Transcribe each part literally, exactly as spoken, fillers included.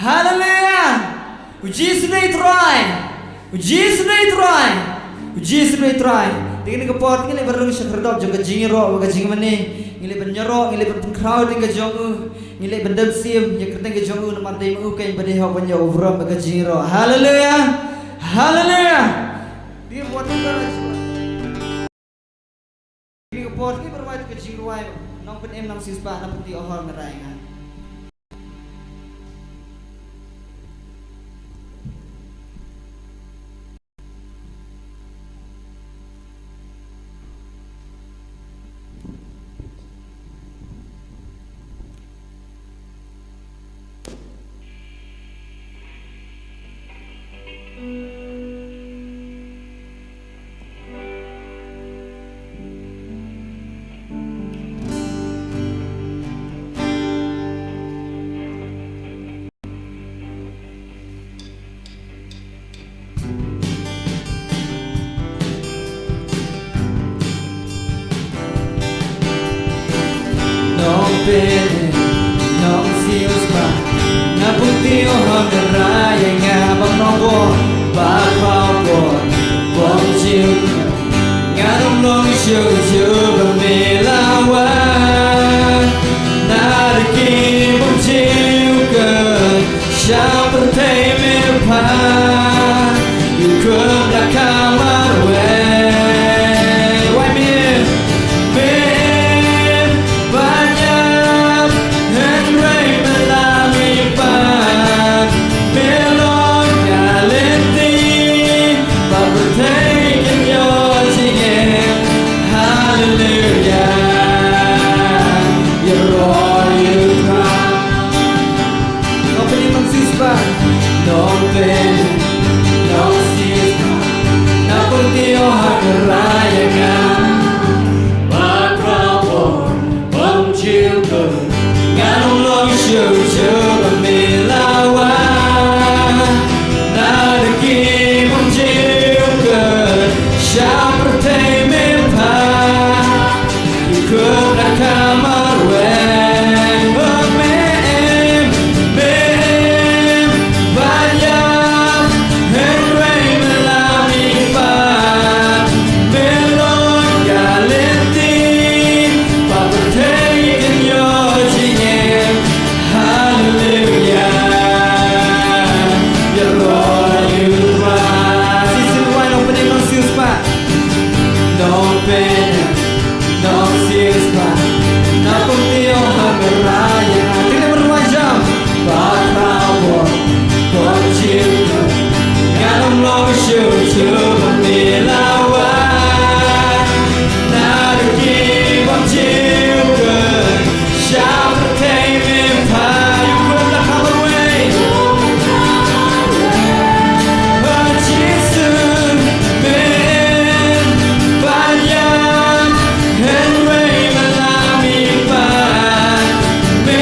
Haleluya. U Jisu dei Trai. U Jisu dei Trai. U Jisu dei Trai. Te kane ka por te ngi leit ban rung sha ka khyrdop jong ka jingïaroh bad ka jingmane. Ngi leit ban ïaroh, ngi leit ban pynkhraw ïa ka jong u. Ngi leit ban dep sim ïa ka kyrteng ka jong u namar dei ma u keiñ ba dei hok ban ïoh u burom bad ka jingïaroh. Haleluya. Haleluya. Te ka por te ngi leit ban rwai ka jingrwai Nongpynim Nongsiewspah na pyrthei, oh hor ngi rai nga. Nongpynim Nongsiewspah, na pyrthei, oh hor ngi rai nga, ba nongbor ba khraw bor bym ju, ngan ym long shuh shuh ba me la wan. Na da ki bym ju kut sha pyrthei me pat, ïa u khun da ka marwei. Wai me, me im ban ïap, hynrei me la mih pat, me long ka lynti ba pyrthei kin ïoh jingim. Haleluya. Ïaroh ïa u Trai. Nongpynim Nongsiewspah. Nongpynim Nongsiewspah, na pyrthei, oh hor ngi rai nga, ba khraw bor bym ju kut, ngan ym long shuh shuh ba me la wan. Na da ki bym ju kut sha pyrthei me pat, ïa u khun da ka marwei. Oh me im, me im ban ïap, hynrei me la mih pat, me long ka lynti ba pyrthei kin ïoh jingim. Haleluya. Ïaroh ïa u Trai. Shisien wai Nongpynim Nongsiewspah. Nongpynim Nongsiewspah, na pyrthei, oh hor ngi rai nga. Te ngi leit ban rwai jam. Ba khraw bor bym ju kut, ngan ym long shuh shuh ba me la wan. Na da ki bym ju kut sha pyrthei me pat, ïa u khun da ka marwei. Oh Jisu, me im ban ïap, hynrei me la mih pat, me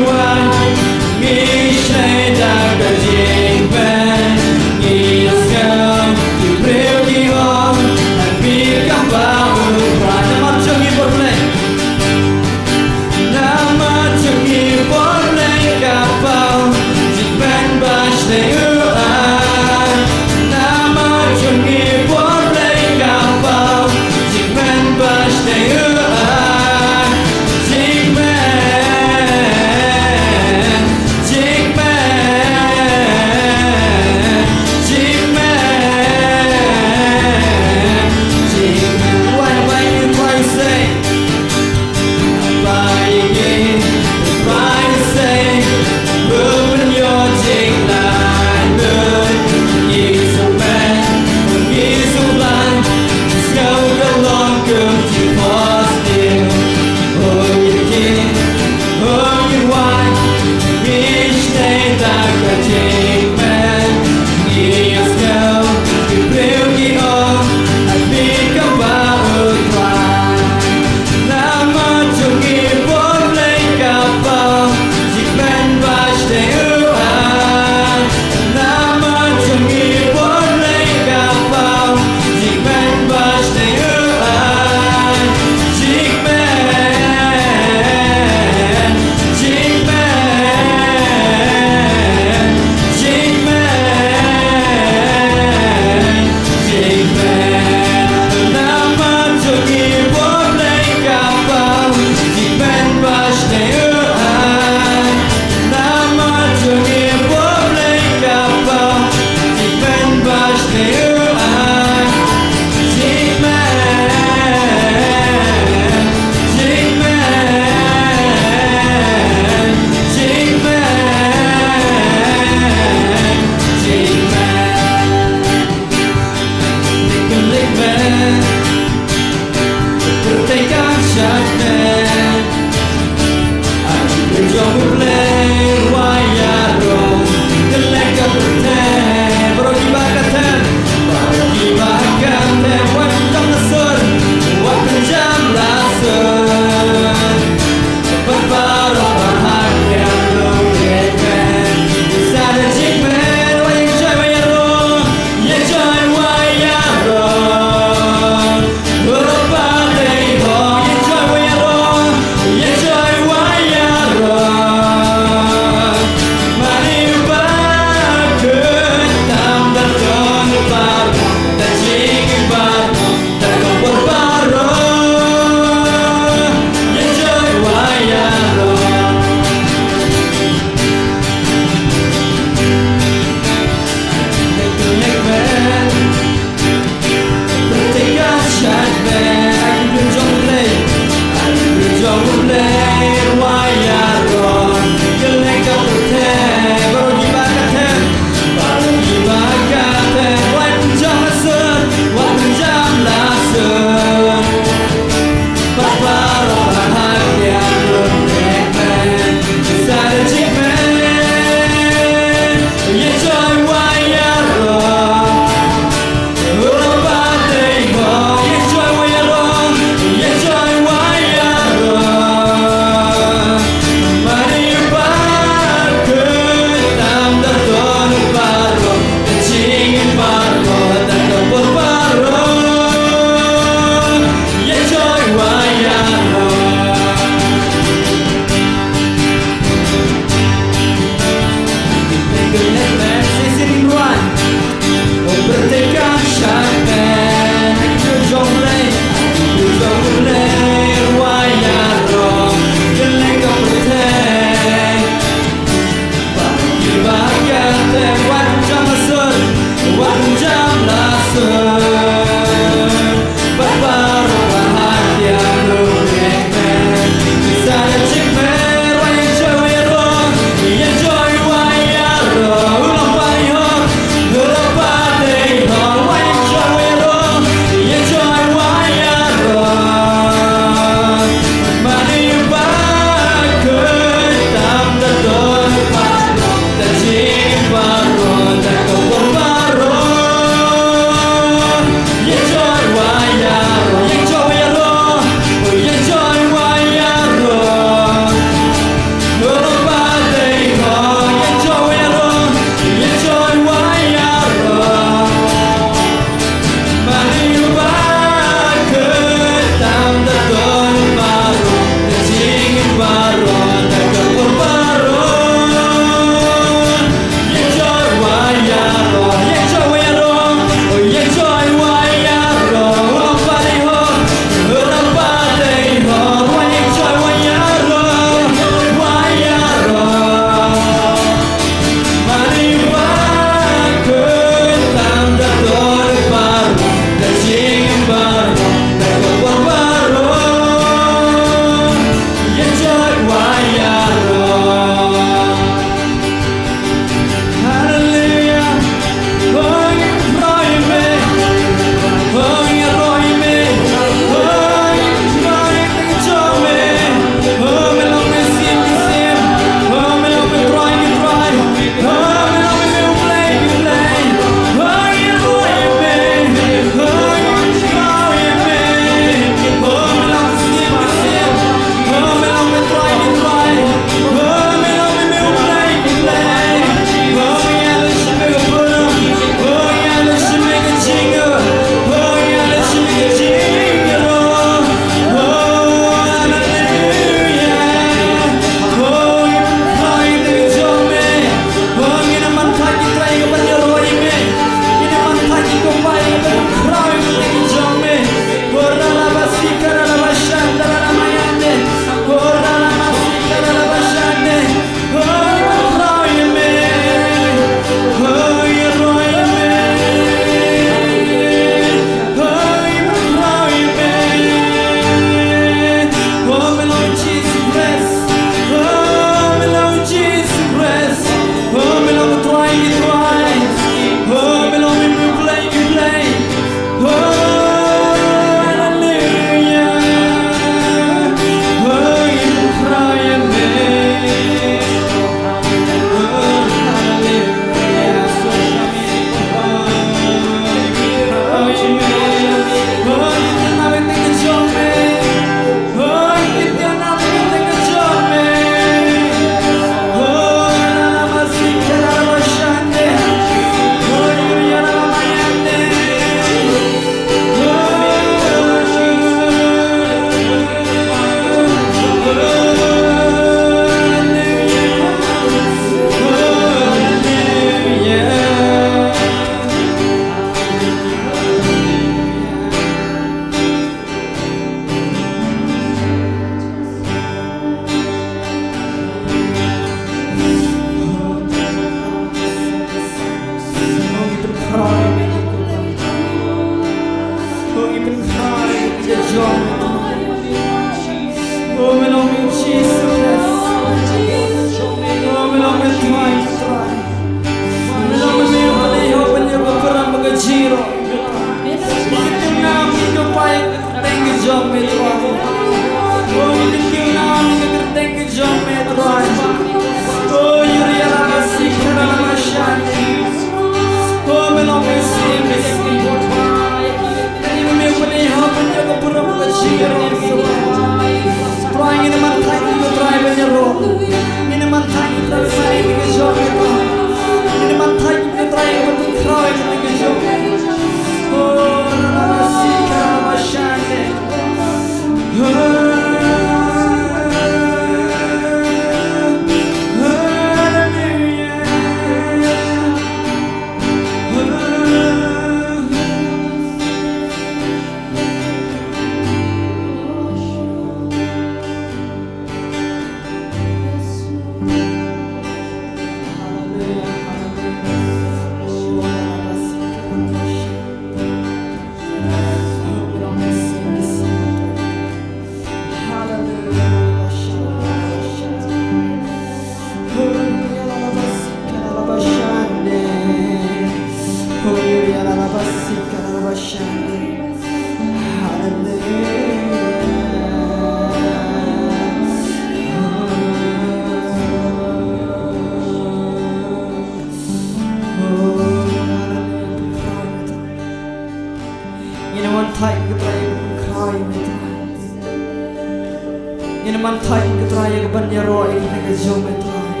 Thait ko Trai ïa ka ban ïaroh ïa kane ka jong me Trai.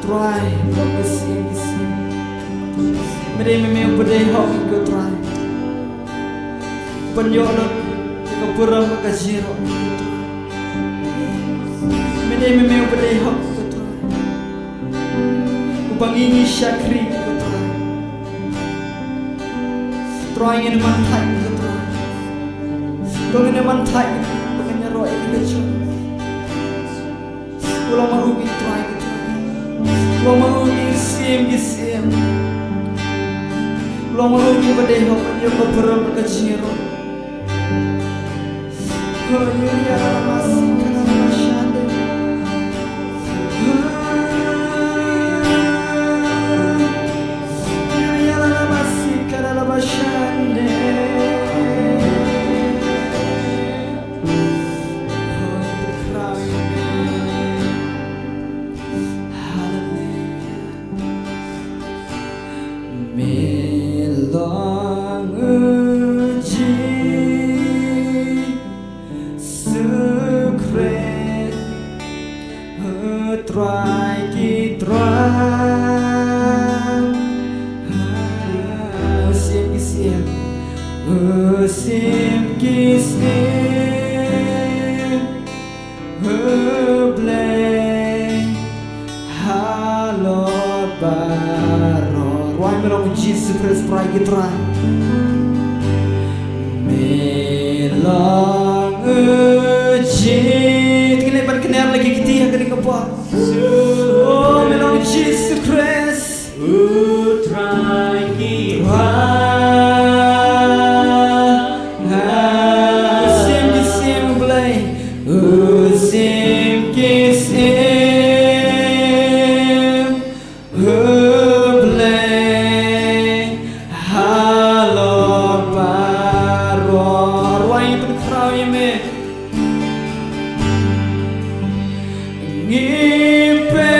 Trai, ba ka sien ki sien. Me dei me me uba dei hok ko Trai. Ban ïoh lut ïa ka burom ka jingïaroh ko Trai. Me dei me me uba dei hok ko Trai. Uba ngi ngi shakri ko Trai. Trai ngin ïa man thait ko Trai. Trai ngin ïa man thait, ba ngin ïaroh ïa kane ka jong. U long ma u ngi Trai ko Trai. U long ma u ngi siem ki siem. U long ma u ngi ba dei hok ban ïoh ka burom ka jingïaroh. Me long u Jisu Khrist, u Trai ki trai. U Siem ki siem, u Siem ki siem. Blei halor baroh. Rwai me long Jisu Khrist Trai ki trai. Me long u Jisu. Kine ban kner lagi kiti ha kane ka por. Oh, me long Jisu Khrist. U Trai ki trai. U Siem ki siem Blei. U Siem ki siem. U Blei halor baroh. Rwai pynkhraw ïa me. Ngi pe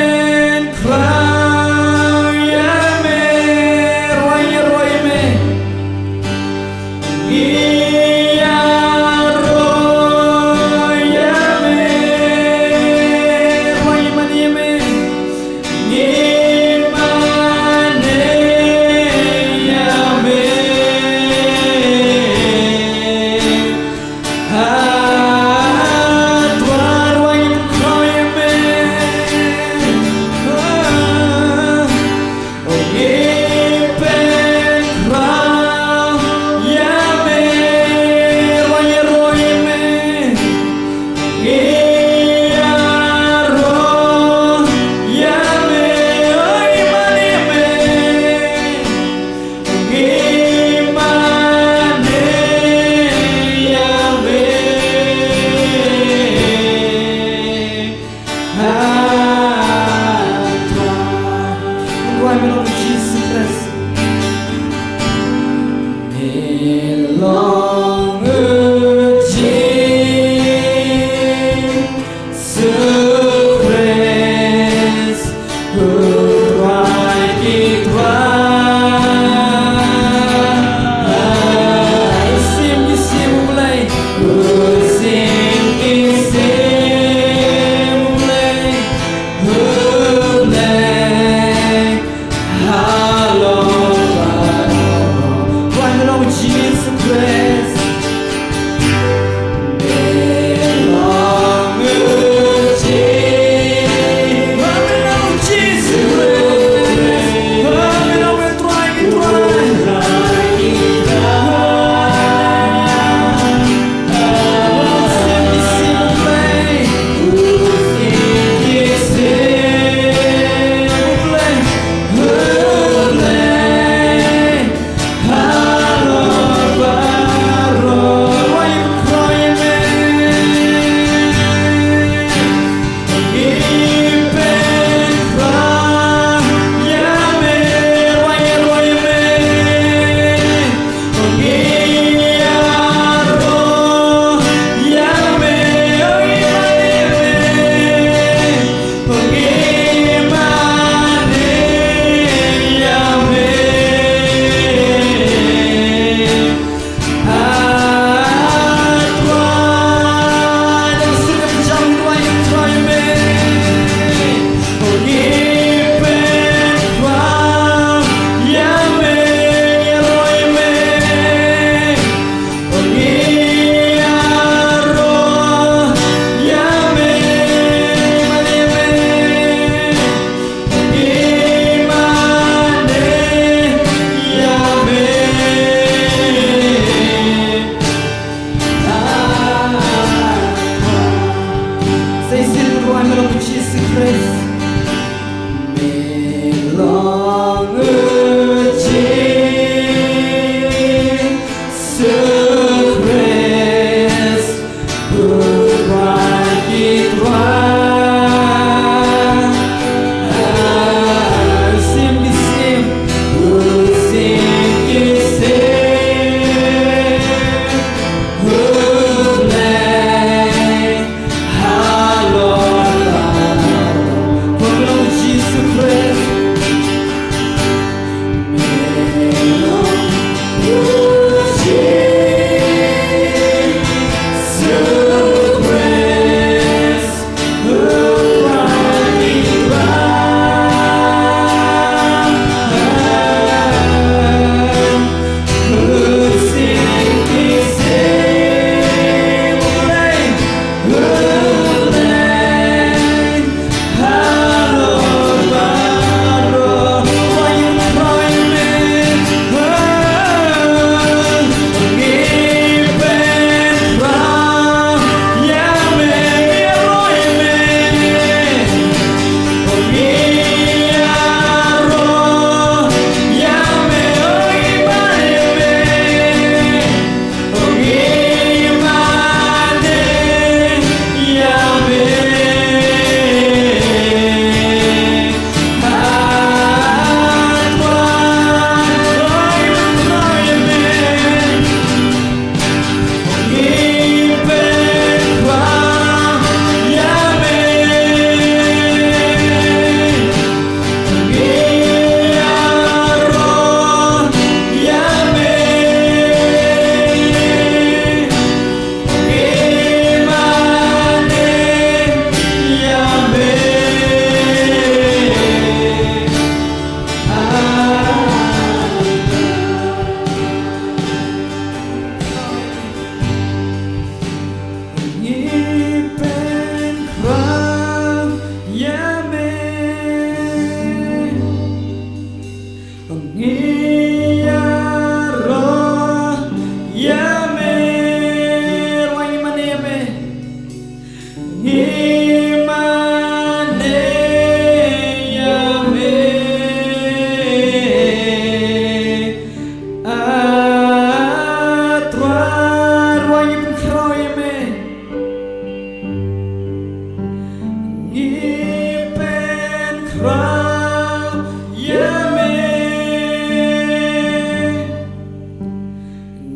Ïaroh ïa me,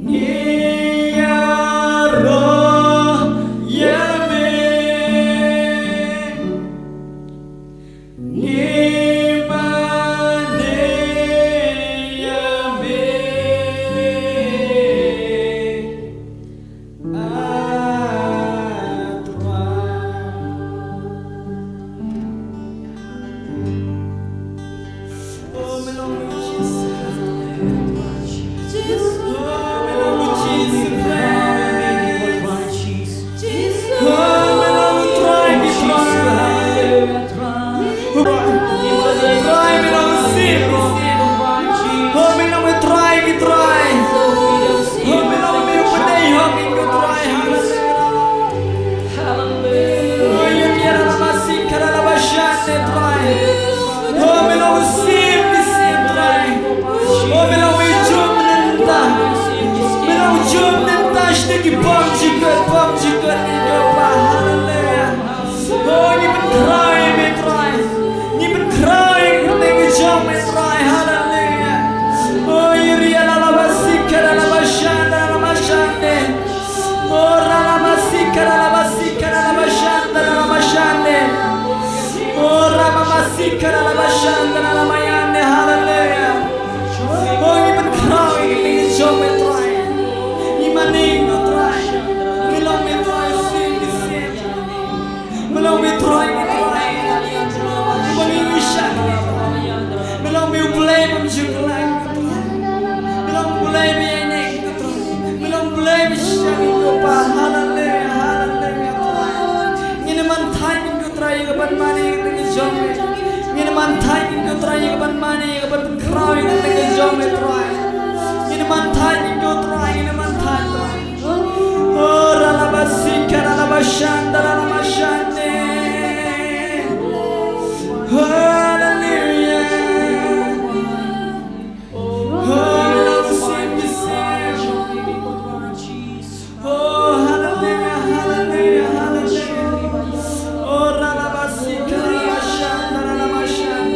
ngi ïaroh ïa me, ngi mane ïa me, ah Trai. Hallelujah. Oh, ïa me la ba sik ha la ba shan, Trai. Oh, me long u syiem ki syiem, Trai. Oh, me long u jump nangta. Me long u jump nangta sha ki bym jukut, bym jukut, ngi ko Pa. Hallelujah. Oh, ngi pynkhraw ïa me, Trai. Ngi pynkhraw ïa ka kyrteng ka jong me, Trai. Hallelujah. Oh, ïa ri la la ba sik ha la ba shan, la la ba shan. Oh, ra la ba sik ha la ba sik ha la ba shan, la la ba shan. Oh, ra la ba sik ha la ba shan, la la ba yan. Hallelujah. Oh, ngi pynkhraw ïa ka kyrteng ka jong me, Trai. Ngi mane ïa me, Trai. Me long me, Trai, u syiem ki syiem. Me long me u Trai, me Trai. Me long me u Blei bym ju khlaiñ. Me long Blei ba ïaineh, me long Blei ba shisha, ko Pa. Hallelujah, hallelujah, Trai. Ngin ym man thait, ko Trai, ïa ka ban mane ïa ka kyrteng ka jong me. Ngin ym man thait, ko Trai, ïa ka ban mane, ïa ka ban pynkhraw ïa ka kyrteng ka jong me, Trai. Ngin ym man thait, ko Trai, ngin ym man thait, Trai. Oh, ra la ba sik ha la ba shan, ra la ba shan. Hallelujah. Oh, hallelujah, hallelujah, hallelujah. Oh, ra la ba sik ha la ba shan, ra la ba shan.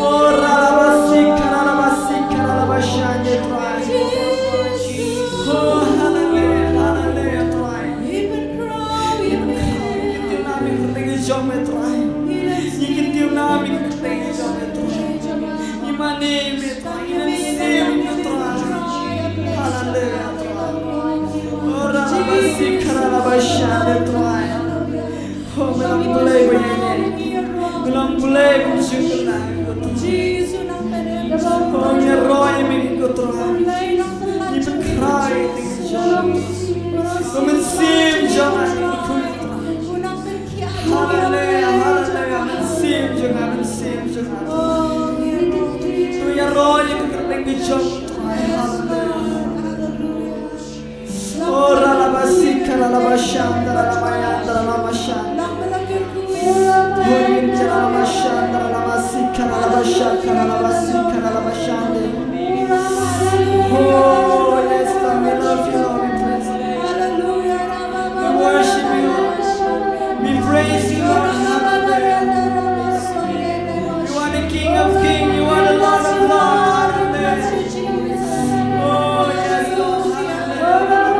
Oh, ra la ba sik ha la ba sik ha la ba shan, Trai. Oh, hallelujah, hallelujah, Trai. Ngi kyntiew nam ïa ka kyrteng ka jong me, Trai. Ngi kyntiew nam ïa ka kyrteng ka jong me, Trai. Ngi mane ïa me, Trai. Ngi mynsiem ïa me, Trai. Hallelujah, Trai. Oh, ra la ba sik ha la ba shan, Trai. Oh, me long Blei ba ïaineh. Me long Blei bym ju khlaiñ, ko Trai. Oh, ngi ïaroh ïa me, ko Trai. Ngi pynkhraw ïa ka kyrteng ka jong me. Ko Mynsiem jong nga, ngi kyrkhu ïa me, Trai. Hallelujah, hallelujah. Mynsiem jong nga, Mynsiem jong nga. To ïaroh ïa ka kyrteng ka jong me, Trai. Hallelujah. Oh, ra la ba sik ha la ba shan, ra la ba yan, ra la ba shan. Oh, yin ra la ba shan, ra la ba sik ha la ba shan, ra la ba sik ha la ba shan. Oh, yes, Lord, we love you, Lord. We praise you. We worship you, Lord. We praise you, Lord. Hallelujah. You are the King of kings. You are the Lord of lords. Hallelujah. Oh, yes, Lord. Hallelujah.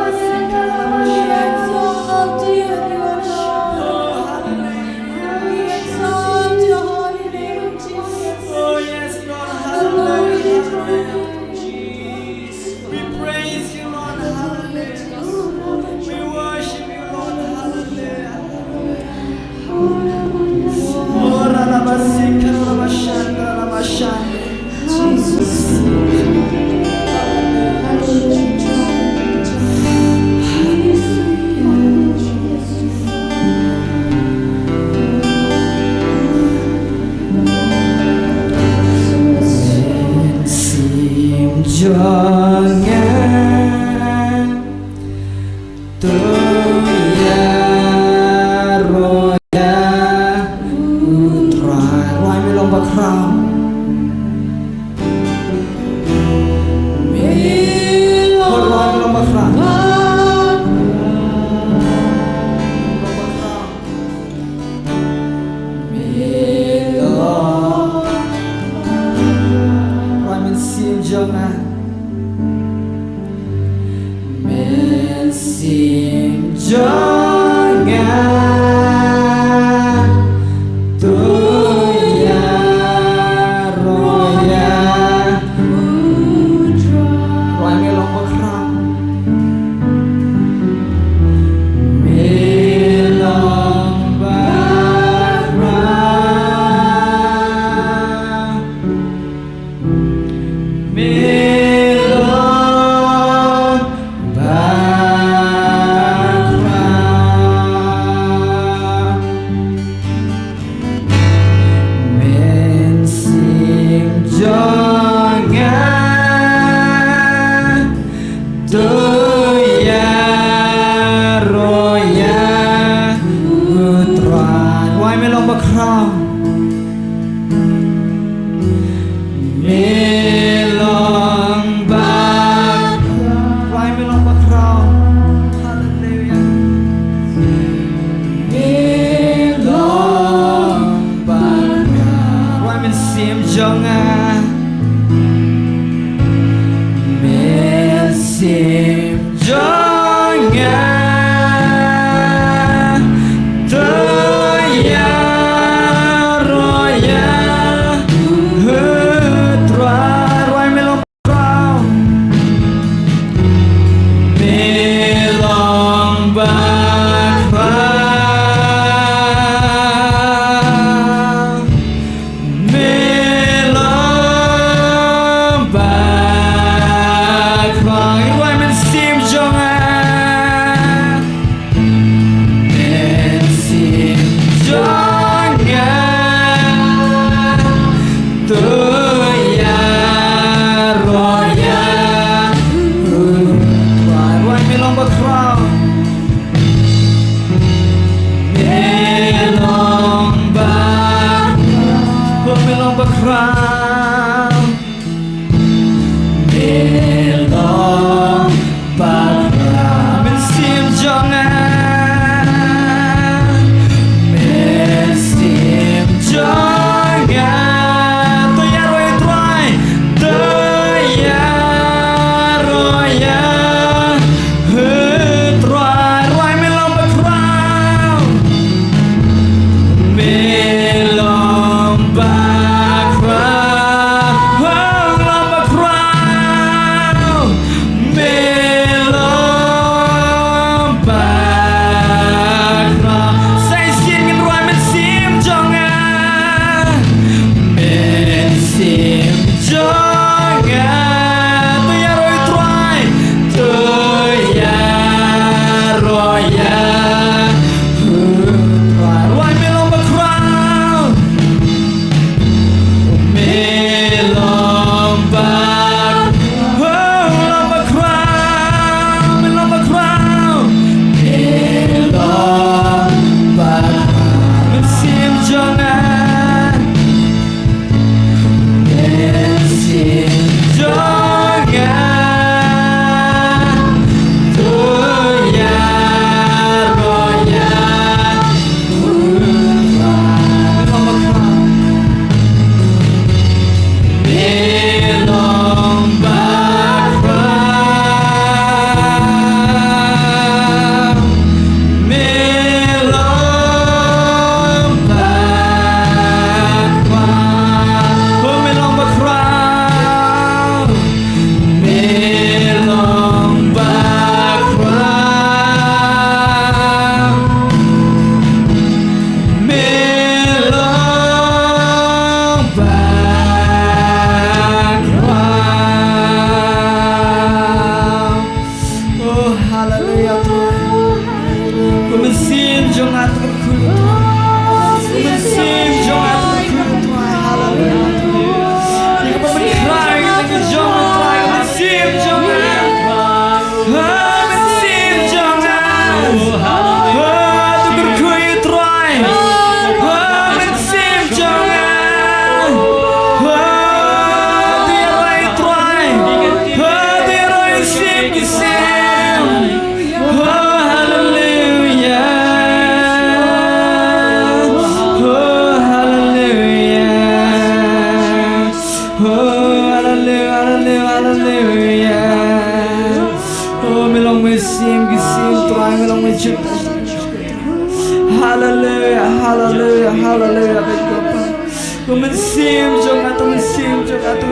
jong nga, mynsiem jong nga, to ïaroh ïa u Trai. Rwai me long bakhraw, me long bakhraw. Me long bakhraw. Rwai mynsiem jong nga, mynsiem jong nga, to ïaroh ïa u Trai. Rwai me long bakhraw. Me long bakhraw, me long bakhraw, me long bakhraw. Mynsiem jong nga, mynsiem jong nga, to ïaroh ïa u Trai. To ïaroh ïa u Trai. Rwai me long bakhraw, me long bakhraw, long bakhraw, me long bakhraw. Sa shisien ngin rwai. Mynsiem jong nga, mynsiem jong nga, to ïaroh ïa u Trai, to ïaroh ïa u Trai. Rwai me long bakhraw, me long bakhraw, long bakhraw, me long bakhraw, me long bakhraw. Mynsiem jong nga, mynsiem jong nga, to ïaroh ïa u Trai. Me long bakhraw, me long bakhraw, oh, me long bakhraw, me long bakhraw, me long bakhraw. Oh, haleluya, Trai. Ko mynsiem jong nga to kyrkhu, Trai. Ko mynsiem jong nga to kyrkhu, Trai. Haleluya, Trai. Ïa kaba pynkhraw ïa ka jong nga, Trai. Ko mynsiem jong nga, ha, mynsiem jong nga, ha, to kyrkhu ïa u Trai. Ha, mynsiem jong nga, ha, to ïaroh ïa u Trai. Ha, to ïaroh ïa u Syiem ki syiem. Oh, haleluya. Oh, haleluya. Oh, haleluya, haleluya, haleluya. Oh, me long mynsiem ki siem, Trai, me long mynsiem. Haleluya, haleluya, haleluya. Ko mynsiem jong nga to, mynsiem jong nga to.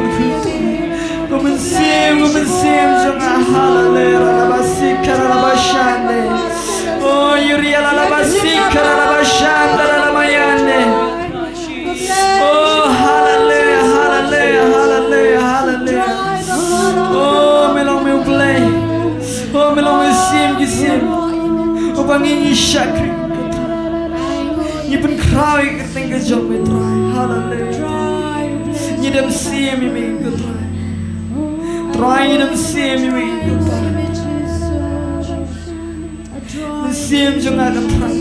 Ko mynsiem, ko mynsiem jong nga, haleluya, ralabasika, ralabashande. Oh, Uriela, ralabasika, ralabashande, ralamayande. Oh, haleluya, haleluya, haleluya, haleluya. Oh, me long me U Blei. Oh, me long me u Syiem ki syiem. Oh, ba ngi ngi shakri. Ngi pynkhraw ïa ka kyrteng ka jong me, Trai. Haleluya. Ngi dem siem ïa me, ko Trai. Trai, ngi dem siem ïa me, ko Trai. Mynsiem jong nga ka Trai.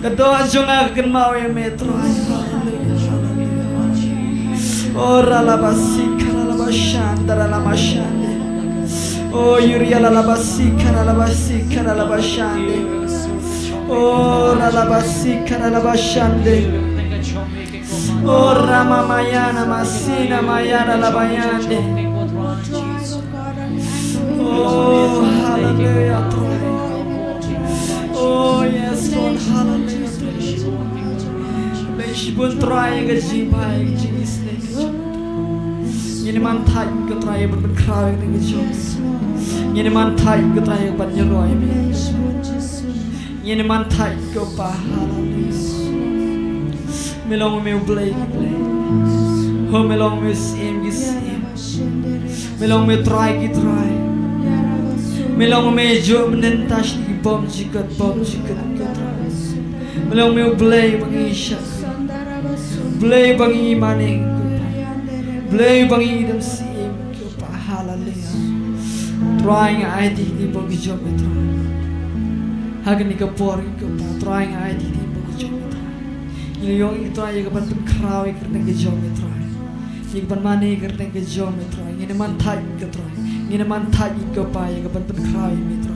Ka doh jong nga ka kynmaw ïa me, Trai. Haleluya, haleluya. Oh, ralabasika, ralabashanda, ralamashande. Oh, Uriela, ralabasika, ralabasika, ralabashande. Oh, ralabasika, ralabashande. Oh, Mama yana masina mayana labayande. Oh, hallelujah, Trai. Oh, yes, Lord, hallelujah, Trai. Blei shibun, Trai, ka jingbai, ka jingisynei. Ngin ym man thait ko Trai ban pynkhraw ïa ka jong. Ngin ym man thait ko Trai ban ïaroh ïa me. Ngin ym man thait ko Pa, haleluya. Me long me u Blei ki blei. Ho me long me u Syiem ki syiem. Me long me u Trai ki trai. Me long me u juh mynta shi ki bym jukut, bym jukut ko Trai. Me long me u Blei ba ngi shakri. Blei ba ngi mane ko Pa. Blei ba ngi dem syiem ko Pa. Haleluya. Trai nga ai ïa ki bym ki jong me Trai. Ha kane ka por ko Pa. Trai nga ai ïa ki bym ki jong me Trai. Ngi ïoh ïa Trai ïa ka ban pynkhraw ïa ka kyrteng ka jong me Trai. Ïa ka ban mane ïa ka kyrteng ka jong me Trai. Ngin ym man thait ko Trai. Ngin ym man thait ko Pa ïa ka ban pynkhraw ïa me Trai.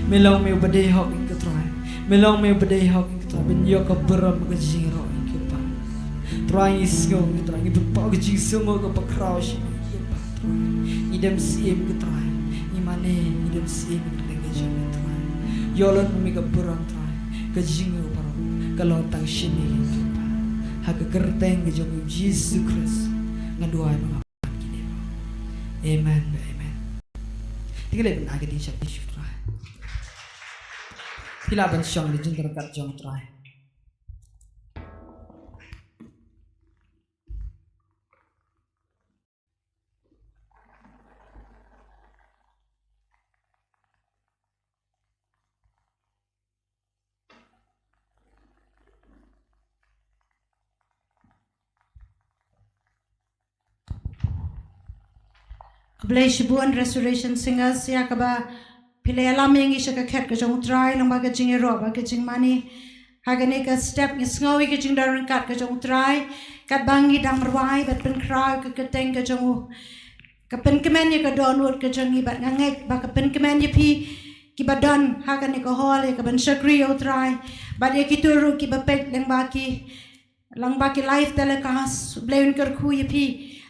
Me long me u ba dei hok ko Trai. Me long me u ba dei hok ko Trai. Ban ïoh ka burom ka jingïaroh ko Pa. Trai ngi sngew ko Trai ngi pynpaw ka jingsngew ka bakhraw sha me ko Pa Trai. Ngi dem syiem ko Trai. Ngi mane ngi dem syiem ko Trai ka jong me Trai. Ïoh lon me ka burom Trai. Ka jingïaroh baroh ka long tang sha me ko Pa. Ha ka kyrteng ka jong u Jisu Khrist nga duwai ba nga pan kine. Amen. Amen. Te ngi leit ban ai ka ding sha Jisu Trai. Phi lah ban shong da jingryngkat jong Trai. Khublei shibun Restoration Singers ïa kaba phi la ïalam ïa ngi sha ka khet ka jong u Trai lyngba ka jingïaroh bad ka jingmane. Ha kane ka step ngi sngew ïa ka jingdon ryngkat ka jong u Trai katba ngi dang rwai bad pynkhraw ïa ka kyrteng ka jong u. Ka pynkmen ïa ka dohnud ka jong ngi bad nga ngeit ba ka pynkmen ïa phi kiba don ha kane ka hall ïa ka ban shakri ïa u Trai bad ïa kito ruh kiba peit lyngba ki lyngba ki live telecast. U Blei un kyrkhu ïa phi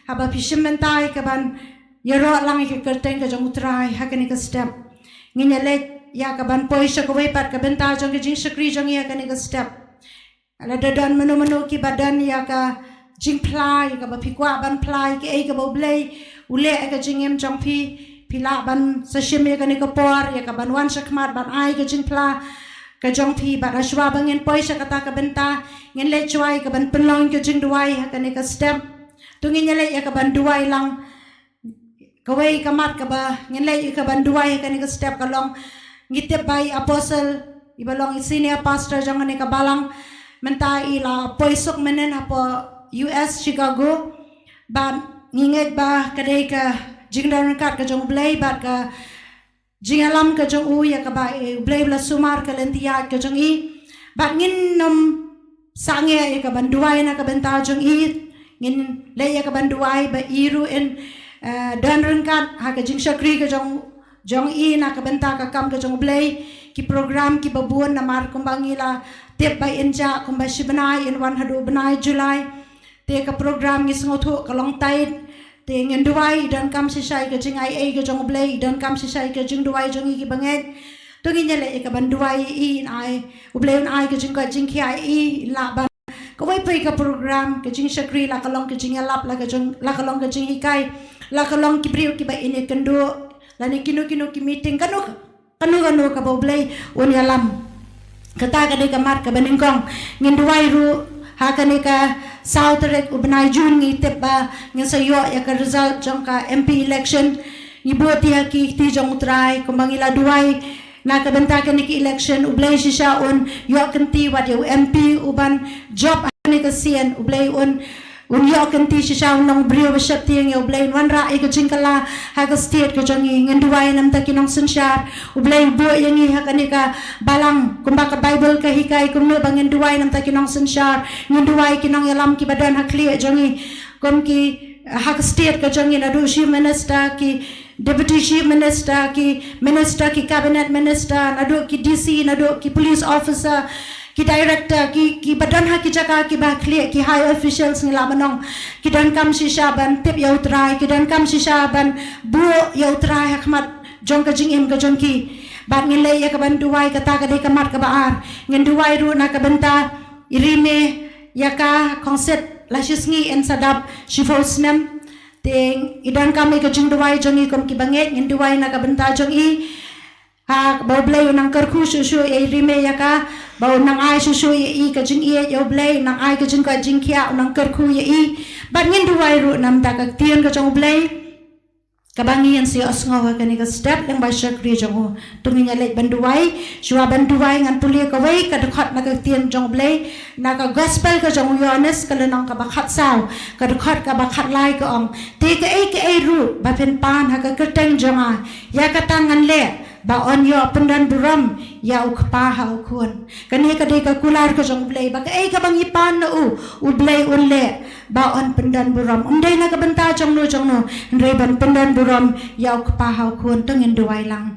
haba phi shim bynta ïa ka ban ïaroh lang ïa ka kyrteng ka jong u Trai ha kane ka step. Ngin ïa leit ïa ka ban poi sha kawei pat ka bynta jong ka jingshakri jong ngi ha kane ka step. Lada don mano mano kiba don ïa ka jingphla ïa kaba phi kwah ban phla ïa kaei kaba u Blei u leh ïa ka jingim jong phi, phi lah ban sa shim ïa kane ka por ïa ka ban wan shakhmat ban ai ka jingphla ka jong phi. Bad hashwa ba ngin poi sha kata ka bynta ngin leit shuwa ïa ka ban pynlong ka jingduwai ha kane ka step. To ngin ïa leit ïa ka ban duwai lang. Kawei ka mat kaba ngin leit ïa ka ban duwai ha kane ka step ka long ngi tip ba i Apostle iba long i senior pastor jong kane ka balang mynta i la poi suk mynnin hapoh U S Chicago. Bad ngi ngeit ba ka dei ka jingdon ryngkat ka jong u Blei bad ka jingïalam ka jong u ïa kaba i u Blei u la sumar ka lynti ïaid ka jong i. Bad ngin nym sangeh ïa ka ban duwai na ka bynta jong i. Ngin leit ïa ka ban duwai ba i ruh in, eh, don ryngkat ha ka jingshakri ka jong jong i na ka bynta ka kam ka jong u Blei. Ki program kiba bun namar kumba ngi la tip ba in jah kumba shi bnai in wan haduh bnai July. Te ka program ngi sngewthuh ka long tight. Te ngin duwai i donkam shisha ïa ka jingaiei ka jong u Blei, i donkam shisha ïa ka jingduwai jong i kiba ngeit. To ngin ïa leit ïa ka ban duwai i in ai u Blei un ai ka jingkoit jingkhiah i in lah ban kawei pat ka program ka jingshakri la ka long ka jingïalap la ka jong la ka long ka jinghikai la ka long ki briew kiba in ïakynduh lane kino kino ki meeting kano kano kano kaba u Blei un ïalam. Kata ka dei ka mat kaba nyngkong. Ngin duwai ruh ha kane ka saw tarik u bnai June ngi tip ba ngin sa ïoh ïa ka result jong ka M P election. Ngi buh ïa ki kti jong u Trai kumba ngi la duwai na ka bynta kane ka election u Blei shisha un ïoh kynti wat ïa u M P uban jop ha kane ka sien u Blei un un ïoh kynti shisha un long briew ba sheptieng ïa u Blei un wanrah ïa ka jingkylla ha ka state ka jong ngi. Ngin duwai namar ki nongsynshar u Blei u buh ïa ngi ha kane ka balang kumba ka Bible ka hikai kumno ba ngin duwai namar ki nongsynshar ngin duwai ki nongïalam kiba don ha khlieh jong ngi kum ki ha ka state ka jong ngi naduh chief minister ki Deputy Chief Minister, ki Minister, ki Cabinet Minister, naduh ki D C, naduh ki Police Officer, ki director, ki, kiba don ha ki jaka kiba khlieh, ki high officials ngi la ban ong, ki donkam shisha ban tip ïa U Trai, ki donkam shisha ban buh ïa U Trai ha khmat jong ka jingim ka jong ki. Bad ngin leh ïa ka ban duwai, kata ka dei ka mat kaba ar. Ngin duwai ruh na ka bynta i Rime, ïa ka khongsit la shisngi yn sa dap shiphew snem. Te i donkam ïa ka jingduwai jong i kum kiba ngeit, ngin duwai na ka bynta jong i. Ha, ba U Blei un nang kyrkhu shuh shuh ïa i Rime ïa ka, ba un nang ai shuh shuh ïa i ka jingïeit ïa U Blei, un nang ai ka jingkoit jingkhiah, un nang kyrkhu ïa i. Bad ngin duwai ruh na ka bynta ka ktien ka jong U Blei, kaba ngi yn sa ïohsngew ha kane ka step lyngba shakri jong u. To ngin ïa leit ban duwai, shuwa ban duwai ngan pule kawei ka dkhot na ka ktien jong U Blei, na ka gospel ka jong u Ïoannis ka lynnong kaba khatsaw, ka dkhot kaba khatlai ka ong. Te kaei kaei ruh ba phin pan ha ka kyrteng jong nga, ïa kata ngan leh, ba yn ïoh pyndonburom ïa U Kpa ha U Khun. Kane ka dei ka kular ka jong U Blei, ba kaei kaba ngi pan na u, U Blei un leh, ba yn pyndonburom. Ym dei na ka bynta jong no jong no, hynrei ban pyndonburom ïa U Kpa ha U Khun. To ngin duwai lang.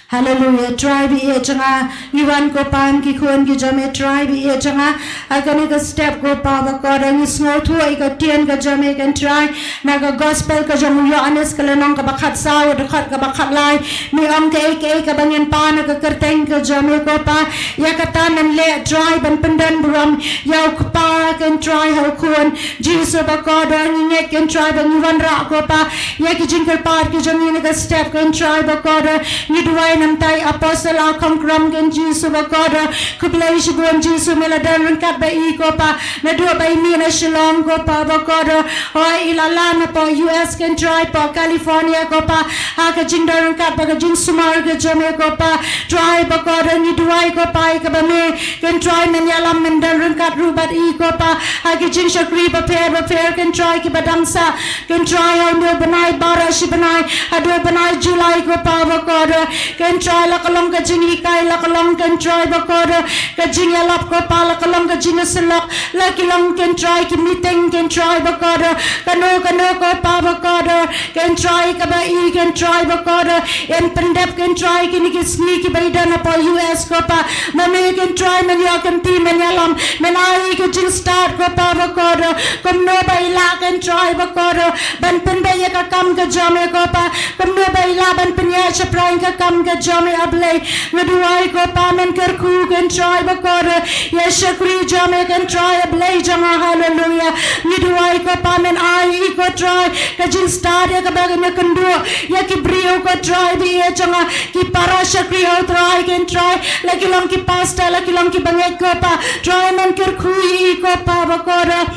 Haleluia. Trai ba ïeit jong nga, ngi wan ko Pa, ki khun ki jong me, Trai ba ïeit jong nga. Ha kane ka step ko Pa bakordor, ngi sngewthuh ïa ka ktien ka jong me, ko Trai, na ka gospel ka jong u Ïoannis ka lynnong kaba khatsaw, dkhot kaba khatlai. Me ong kaei kaei kaba ngin pan ha ka kyrteng ka jong me ko Pa, ïa kata men leh, Trai, ban pyndonburom ïa U Kpa, ko Trai, ha U Khun. Jisu bakordor, ngi ngeit ko Trai ba ngi wanrah ko Pa ïa ki jingkyrpad ki jong ngi na ka step, ko Trai bakordor. Ngi duwai na ka bynta i Apostle Akhongkrom, ko Jisu bakordor. Khublei shibun Jisu, me la don ryngkat bad i ko Pa, naduh ba i mih na Shillong ko Pa bakordor. Hooid, i la lan hapoh U S, ko Trai, hapoh California ko Pa, ha ka jingdon ryngkat bad ka jingsumar ka jong me ko Pa. Trai bakordor, ngi duwai ko Pa ïa kaba me, ko Trai, men ïalam, men don ryngkat ruh bad i ko Pa, ha ki jingshakri bapher bapher ko Trai kiba dang sah, ko Trai, ha une u bnai baroh shi bnai, haduh u bnai July ko Pa bakordor. Ko Trai, la ka long ka jinghikai, la ka long ko Trai bakordor ka jingïalap ko Pa, la ka long ka jingïasyllok, la ki long ko Trai ki meeting ko Trai bakordor, kano kano ko Pa bakordor. Ko Trai kaba i ko Trai bakordor yn pyndep ko Trai kine ki sngi kiba i don hapoh U S ko Pa. Ma me ko Trai men ïoh kynti, men ïalam, men ai ka jingstad ko Pa bakordor. Kumno ba i lah ko Trai bakordor ban pynbeit ïa ka kam ka jong me ko Pa, kumno ba i lah ban pynïaid shaphrang ka kam ka jong me A Blei. Ngi duwai ko Pa men kyrkhu ko Trai bakordor ïa shakri jong me ko Trai A Blei jong nga. Haleluia. Ngi duwai ko Pa men ai i ko Trai ka jingstad ïa kaba kan ïakynduh ïa ki briew ko Trai ba ïeit jong nga, ki para shakri ha U Trai ko Trai, la ki long ki pastor, la ki long ki bangeit ko Pa, Trai men kyrkhu ïa i ko Pa bakordor.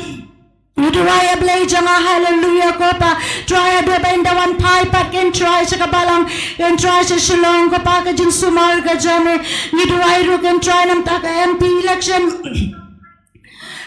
Ngi duwai A Blei jong nga, haleluia ko Pa. Trai haduh ba yn da wan phai pat ko Trai sha ka balang, ko Trai sha Shillong ko Pa, ka jingsumar ka jong me. Ngi duwai ruh ko Trai na ka bynta ka M P election,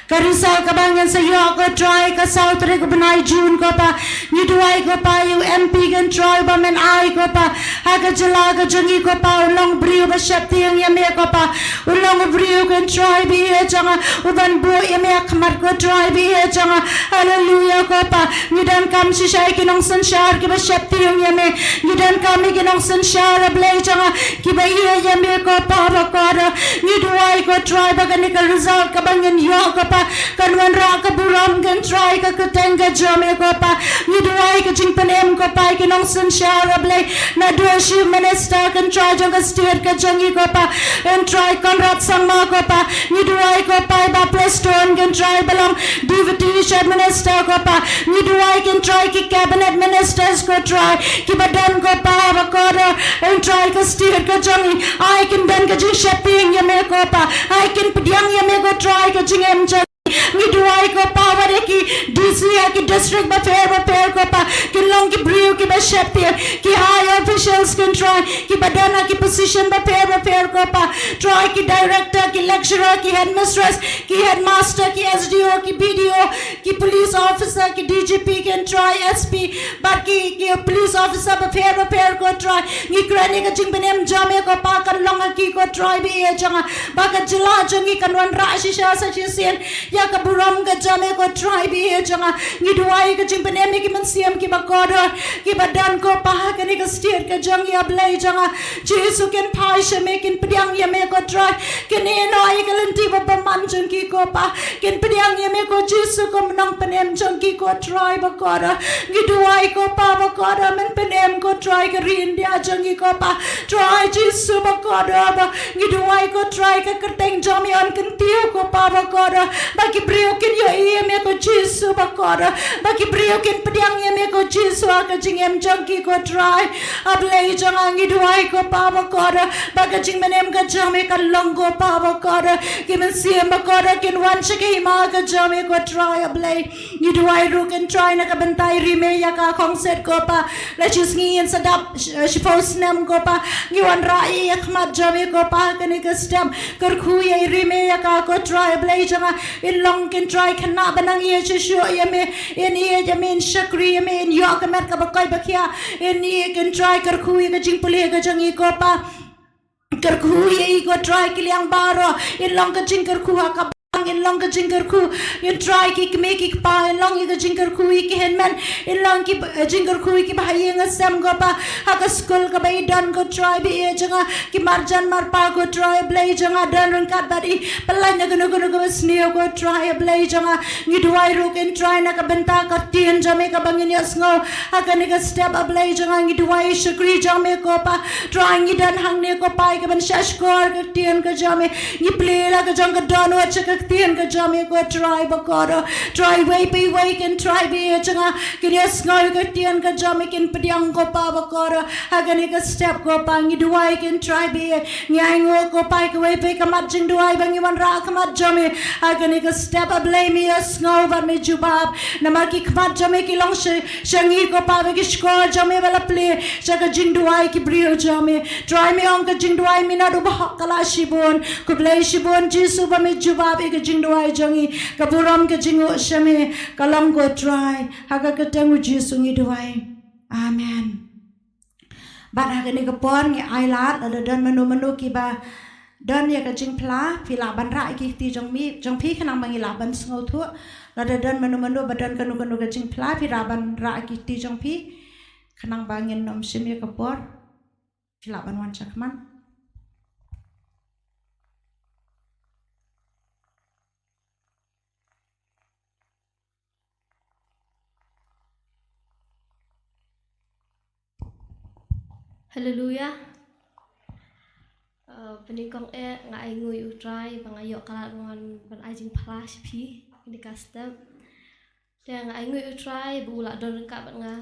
ka result kaba ngin sa ïoh ko Trai ka saw tarik u bnai June ko Pa. Ngi duwai ko Pa ïa u M P ko Trai ba men ai ko Pa ha ka jylla ka jong ngi ko Pa, un long u briew ba sheptieng ïa me ko Pa. Un long u briew ko Trai ba ïeit jong nga, u ban buh ïa me ha khmat ko Trai ba ïeit jong nga. Haleluia ko Pa. Ngi donkam shisha ïa ki nongsynshar kiba sheptieng ïa me. Ngi donkam ïa ki nongsynshar A Blei jong nga kiba ïeit ïa me ko Pa bakordor. Ngi duwai ko Trai ba kane ka result kaba ngin ïoh ko Pa kan wanrah ka burom ko Trai ha ka kyrteng ka jong me ko Pa. Ngi duwai ka jingpynim ko Pa ïa ki nongsynshar A Blei, naduh Chief Minister ko Trai jong ka state ka jong ngi ko Pa, ko Trai Conrad Sangma ko Pa. Ngi duwai ko Pa ïa i Bah Prestone ko Trai ba long Deputy Chief Minister ko Pa. Ngi duwai ko Trai ki cabinet ministers ko Trai kiba don ko Pa bakordor, ko Trai ka state ka jong ngi, ai kin don ka jingsheptieng ïa me ko Pa, ai kin pdiang ïa me ko Trai ka jingim jong ngi. Ngi duwai ko Pa wat ïa ki D C ha ki district bapher bapher ko Pa kin long ki briew kiba sheptieng, ki high officials ko Trai kiba don ha ki position bapher bapher ko Pa. Trai ki director, ki lecturer, ki headmistress, ki headmaster, ki S D O, ki B D O, ki police officer, ki D G P ko Trai, S P, bad ki, ki police officer bapher bapher ko Trai. Ngi kren ïa ka jingpynim jong me ko Pa kan long ha ki ko Trai ba ïeit jong nga, ba ka jylla jong ngi kan wanrah shisha sa shisien ïa ka burom ka jong me ko Trai ba ïeit jong nga. Ngi duwai ka jingpynim ïa ki mynsiem kiba kordor, kiba don ko Pa ha kane ka state ka jong ngi A Blei jong nga. Jisu kin phai sha me, kin pdiang ïa me ko Trai. Kin ïehnoh ïa ka lynti ba bymman jong ki ko Pa. Kin pdiang ïa me ko Jisu kum u nongpynim jong ki ko Trai ba kordor. Ngi duwai ko Pa ba kordor, men pynim ko Trai ka ri India jong ngi ko Pa. Trai Jisu ba kordor ba ngi duwai ko Trai ka kyrteng jong me yn kyntiew ko Pa ba kordor. Ba ki briew kin ïohi ïa me ko Jisu ba kordor. Ba ki briew kin pdiang ïa me ko Jisu ha ka jingim jong ki ko Trai. A Blei jong nga ngi duwai ko Pa ba kordor. Ba ka jingpynim ka jong me kan long ko Pa ba kordor. Ki mynsiem ba kordor kin wan sha ka hima ka jong me ko Trai A Blei. Ngi duwai ruh ko Trai na ka bynta i Ri Mei ïa ka Khongset ko Pa. La shi sngi yn sa dap sh-, shiphew snem ko Pa. Ngi wanrah ïa i ha khmat jong me ko Pa ha kane ka step. Kyrkhu ïa i Ri Mei ïa ka ko Trai A Blei jong nga. In long ko Trai khynnah ba nang ïeit shuh shuh ïa me. In ïeit ïa me, in shakri ïa me, in ïoh ka met kaba koit ba khiah. In ïeit ko Trai, kyrkhu ïa ka jingpule ka jong i ko Pa. Kyrkhu ïa i ko Trai, ki liang baroh, in long ka jingkyrkhu ha ka bank, in long ka jingkyrkhu, in Trai ki kmie ki kpa, in long ïa ka jingkyrkhu ïa ki hynmen, in long ki, eh, jingkyrkhu ïa kiba ha ïing ha sem ko Pa, ha ka skul kaba i don ko Trai ba ïeit jong nga, ki marjan marpa ko Trai A Blei jong nga, don ryngkat bad i, pyllait na kano kano kaba sniew ko Trai A Blei jong nga. Ngi duwai ruh ko Trai na ka bynta ka ktien jong me kaba ngin ïohsngew ha kane ka step A Blei jong nga, ngi duwai i shakri jong me ko Pa. Trai ngi don hangne ko Pa ïa kaban shah shkor ka ktien ka jong me. Ngi plie la ka jong ka dohnud sha ka ktien ka jong me ko Trai ba kordor. Trai iwei pa iwei ko Trai ba ïeit jong nga kin ïohsngew ïa ka ktien ka jong me, kin pdiang ko Pa ba kordor. Ha kane ka step ko Pa ngi duwai ko Trai ba ïeit, ngi ainguh ko Pa ïa kawei pa kawei ka mat jingduwai ba ngi wanrah ha khmat jong me. Ha kane ka step A Blei me ïohsngew bad me jubab. Namar ki khmat jong me ki long sha, sha ngi ko Pa, ba ki shkor jong me ba la plie sha ka jingduwai ki briew jong me. Trai me ong ka jingduwai minot u bahok ka lah shibun. Khublei shibun Jisu ba me jubab ïa ka jingduwai jong ngi. Ka burom ka jingnguh sha me ka long ko Trai. Ha ka kyrteng u Jisu ngi duwai. Amen. Bad ha kane ka por ngi ailad, lada don mano mano kiba don ïa ka jingphla, phi lah ban rah ïa ki kti jong mi, jong phi khnang ba ngi lah ban sngewthuh. Lada don mano mano ba don kano kano ka jingphla, phi lah ban rah ïa ki kti jong phi khnang ba ngin ym shim ïa ka por. Phi lah ban wan sha khmat. Haleluya. Eh, banyngkong eh nga ainguh ïa u Trai ba nga ïoh ka lad ban, ban ai jingphla sha phi kane ka step. Te nga ainguh ïa u Trai ba u la don ryngkat bad nga.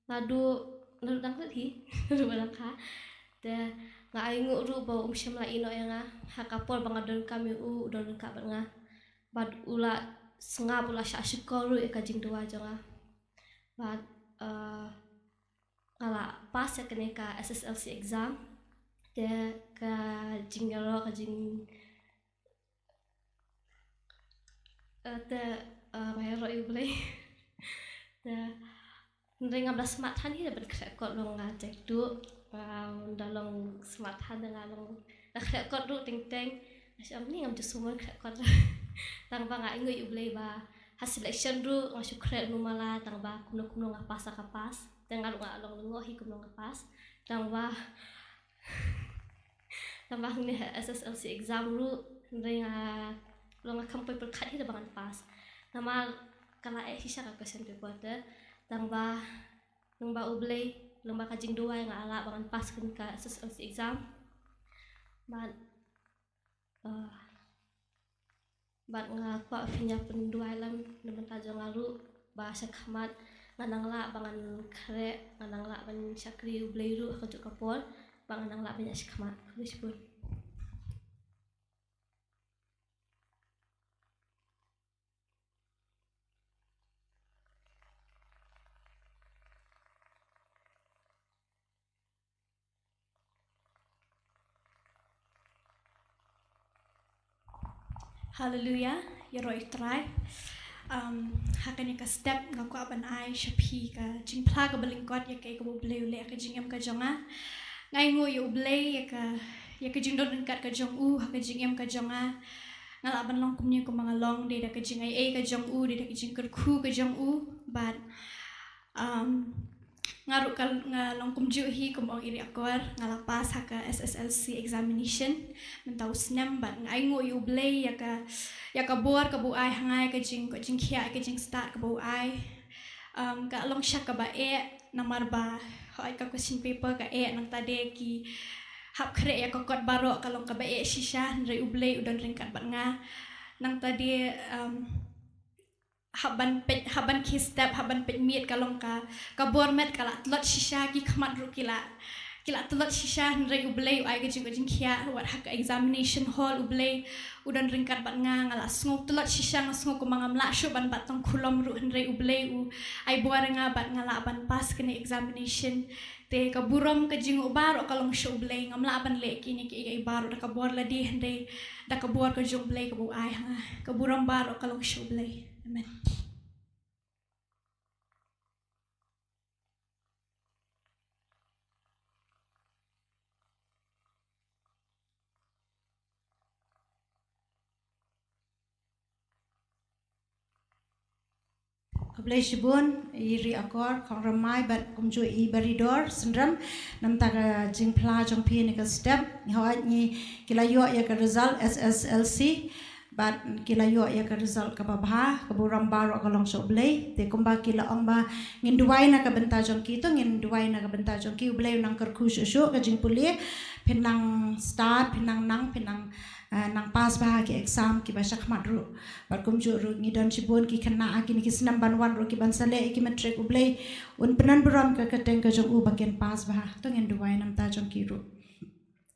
Naduh, naduh dang klet hi, naduh ba dang kha. Te nga ainguh ruh ba um shym la ïehnoh ïa nga. Ha ka por ba nga donkam ïa u, u don ryngkat bad nga. Bad u la sngap, u la shah shukor ruh ïa ka jingduwai jong nga. Bad, eh, nga la pass ïa kane ka S S L C exam. Te ka jingïaroh, ka jing, eh, te, eh, nga ïaroh ïa u Blei. Te hynrei ngam da smat than hi da ban khreh kot, long nga jaituh. Ngam da long smat than, da nga long da khreh kot ruh teng teng. Nga shu ong ni ngam ju sumar khreh kot. Tang ba nga ainguh ïa u Blei ba ha selection ruh nga shu khreh kumno mala, tang ba kumno kumno nga pass, nga pass. Te nga ruh nga long lyngngoh hi kumno nga pass. Tang ba, tang ba hangne ha S S L C exam ruh hynrei nga long nga kham poi pyrkhat hi da ba ngan pass. Namar ka la eh shisha ka question paper te. Tang ba lyngba u Blei, lyngba ka jingduwai nga lah ba ngan pass kane ka S S L C exam. Bad, eh, bad nga kwah phin ïa pynduwai lem na bynta jong nga ruh ba sha khmat ngan nang lah ba ngan khreh, ngan nang lah ban shakri u Blei ruh ha kajuh ka por, ba ngan nang lah ban ïa sha khmat. Khublei shibun. Haleluya, ïaroh ïa u Trai. Um, ha kane ka step nga kwah ban ai sha phi ka jingphla kaba lyngkot ïa kaei kaba u Blei u leh ha ka jingim ka jong nga. Nga ainguh ïa u Blei ïa ka, ïa ka jingdon ryngkat ka jong u ha ka jingim ka jong nga. nga lah ban long kumne kumba nga long, dei da ka jingaiei ka jong u, dei da ka jingkyrkhu ka jong u, bad, um, nga ruh ka, nga long kumjuh hi, kum ong i Ri Akor, nga la pass ha ka S S L C examination mynta u snem, bad nga ainguh ïa U Blei ïa ka, ïa ka bor kaba u ai ha nga, ïa ka jing, ka jingkhiah, ka jingstad kaba u ai. Um, ka long shisha kaba eh, namar ba, hooid, ka question paper ka eh, nangta de ki hap khreh ïa ka kot baroh ka long kaba eh shisha, hynrei U Blei u don ryngkat bad nga. Nangta de, um, hap ban peit, hap ban khie step, hap ban peit miet ka long ka, ka bor met ka la tlot shisha, ki khmat ruh ki la, ki la tlot shisha, hynrei U Blei u ai ka jing, ka jingkhiah, wat ha ka examination hall U Blei u don ryngkat bad nga, nga la sngew tlot shisha, nga sngew kumba ngam lah shuh ban bat tang khulom ruh, hynrei U Blei u ai bor ïa nga bad nga lah ban pass kane examination. Te ka burom ka jingnguh baroh ka long sha U Blei, ngam lah ban leh kine kiei kiei baroh da ka bor lade, hynrei da ka bor ka jong U Blei kaba u ai ha nga. Ka burom baroh ka long sha U Blei. Amen. Khublei shibun i Ri Akor Khongrymmai bad kumjuh i Baridor Synrem, namta ka jingphla jong phi ha kane ka step. Hooid, ngi, ki la ïoh ïa ka result S S L C bad ki la ïoh ïa ka result kaba bha, ka burom baroh ka long sha U Blei. Te kumba ki la ong ba ngin duwai na ka bynta jong ki, to ngin duwai na ka bynta jong ki, U Blei un nang kyrkhu shuh shuh ka jingpule, phin nang stad, phin nang nang, phin nang, eh, nang pass bha ki exam kiba shakhmat ruh. Bad kumjuh ruh ngi don shibun ki khynnah ha kine ki snem ban wan ruh ki ban sa leh ïa ki matric, U Blei un pynburom ka kyrteng ka jong u ba kin pass bha. To ngin duwai namta jong ki ruh.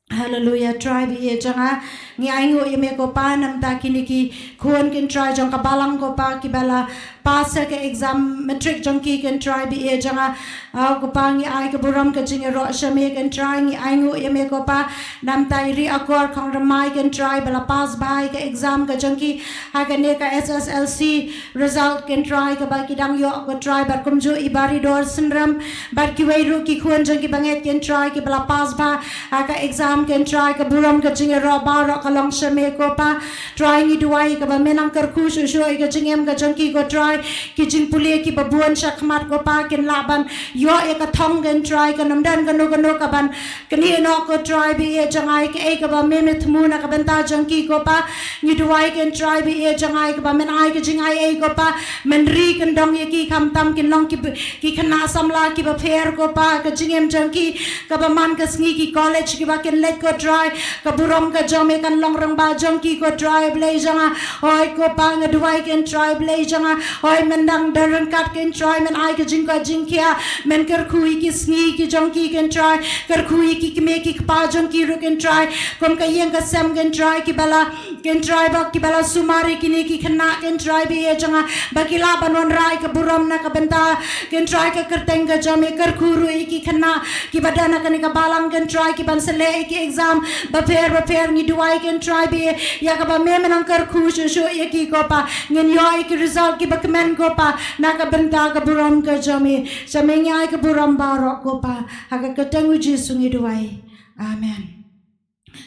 Haleluya, Trai ba ïeit jong nga. Ngi ainguh ïa me ko Pa namta kine ki khun kin Trai jong ka balang ko Pa kiba la pass ïa ka exam matric jong ki kin Trai ba ïeit jong nga. Ah, ko Pa ngi ai ka burom ka jingïaroh sha me kin Trai, ngi ainguh ïa me ko Pa namta i Ri Akor Khongrymmai kin Trai ba la pass bha ïa ka exam ka jong ki ha kane ka S S L C result kin Trai kaba ki dang ïoh ko Trai, bad kumjuh i Baridor Synrem bad kiwei ruh ki khun jong ki bangeit kin Trai kiba la pass bha ha ka exam kin Trai, ka burom ka jingïaroh baroh ka long sha me ko Pa. Trai ngi duwai kaba me nang kyrkhu shuh shuh ïa ka jingim ka jong ki ko Trai, ki jingpule kiba bun shakhmat ko Pa kin lah ban ïoh ïa ka thong kin Trai, kan ym don kano kano kaban kane noh ko Trai ba ïeit jong nga, ïa kaei kaba me me thmu na ka bynta jong ki ko Pa. Ngi duwai kin Trai ba ïeit jong nga kaba men ai ka jingaiei ko Pa, men ri kyndong ïa ki khamtam kin long ki, ki khynnah samla kiba pher ko Pa, ka jingim jong ki kaba man ka sngi ki college kiba kin leit ko Trai, ka burom ka jong me kan long rangbah jong ki ko Trai Blei jong nga. Hooid ko Pa nga duwai kin Trai Blei jong nga, hooid men dang don ryngkat kin Trai, men ai ka jingkoit jingkhiah, men kyrkhu ïa ki sngi ki jong ki kin Trai, kyrkhu ïa ki kmie ki kpa jong ki ruh kin Trai, kum ka ïing ka sem kin Trai kiba la, kin Trai ba kiba la sumar ïa kine ki khynnah kin Trai ba ïeit jong nga, ba ki lah ban wanrah ïa ka burom na ka bynta kin Trai ka kyrteng ka jong me, kyrkhu ruh ïa ki khynnah kiba don ha kane ka balang kin Trai kiban sa leh ïa ki exam bapher bapher, ngi duwai kin Trai ba ïa kaba me me nang kyrkhu shuh shuh ïa ki ko Pa, ngin ïoh ïa ki result kiba kmen ko Pa na ka bynta ka burom ka jong me. Sha me ngi ai ka burom baroh ko Pa, ha ka kyrteng u Jisu ngi duwai. Amen.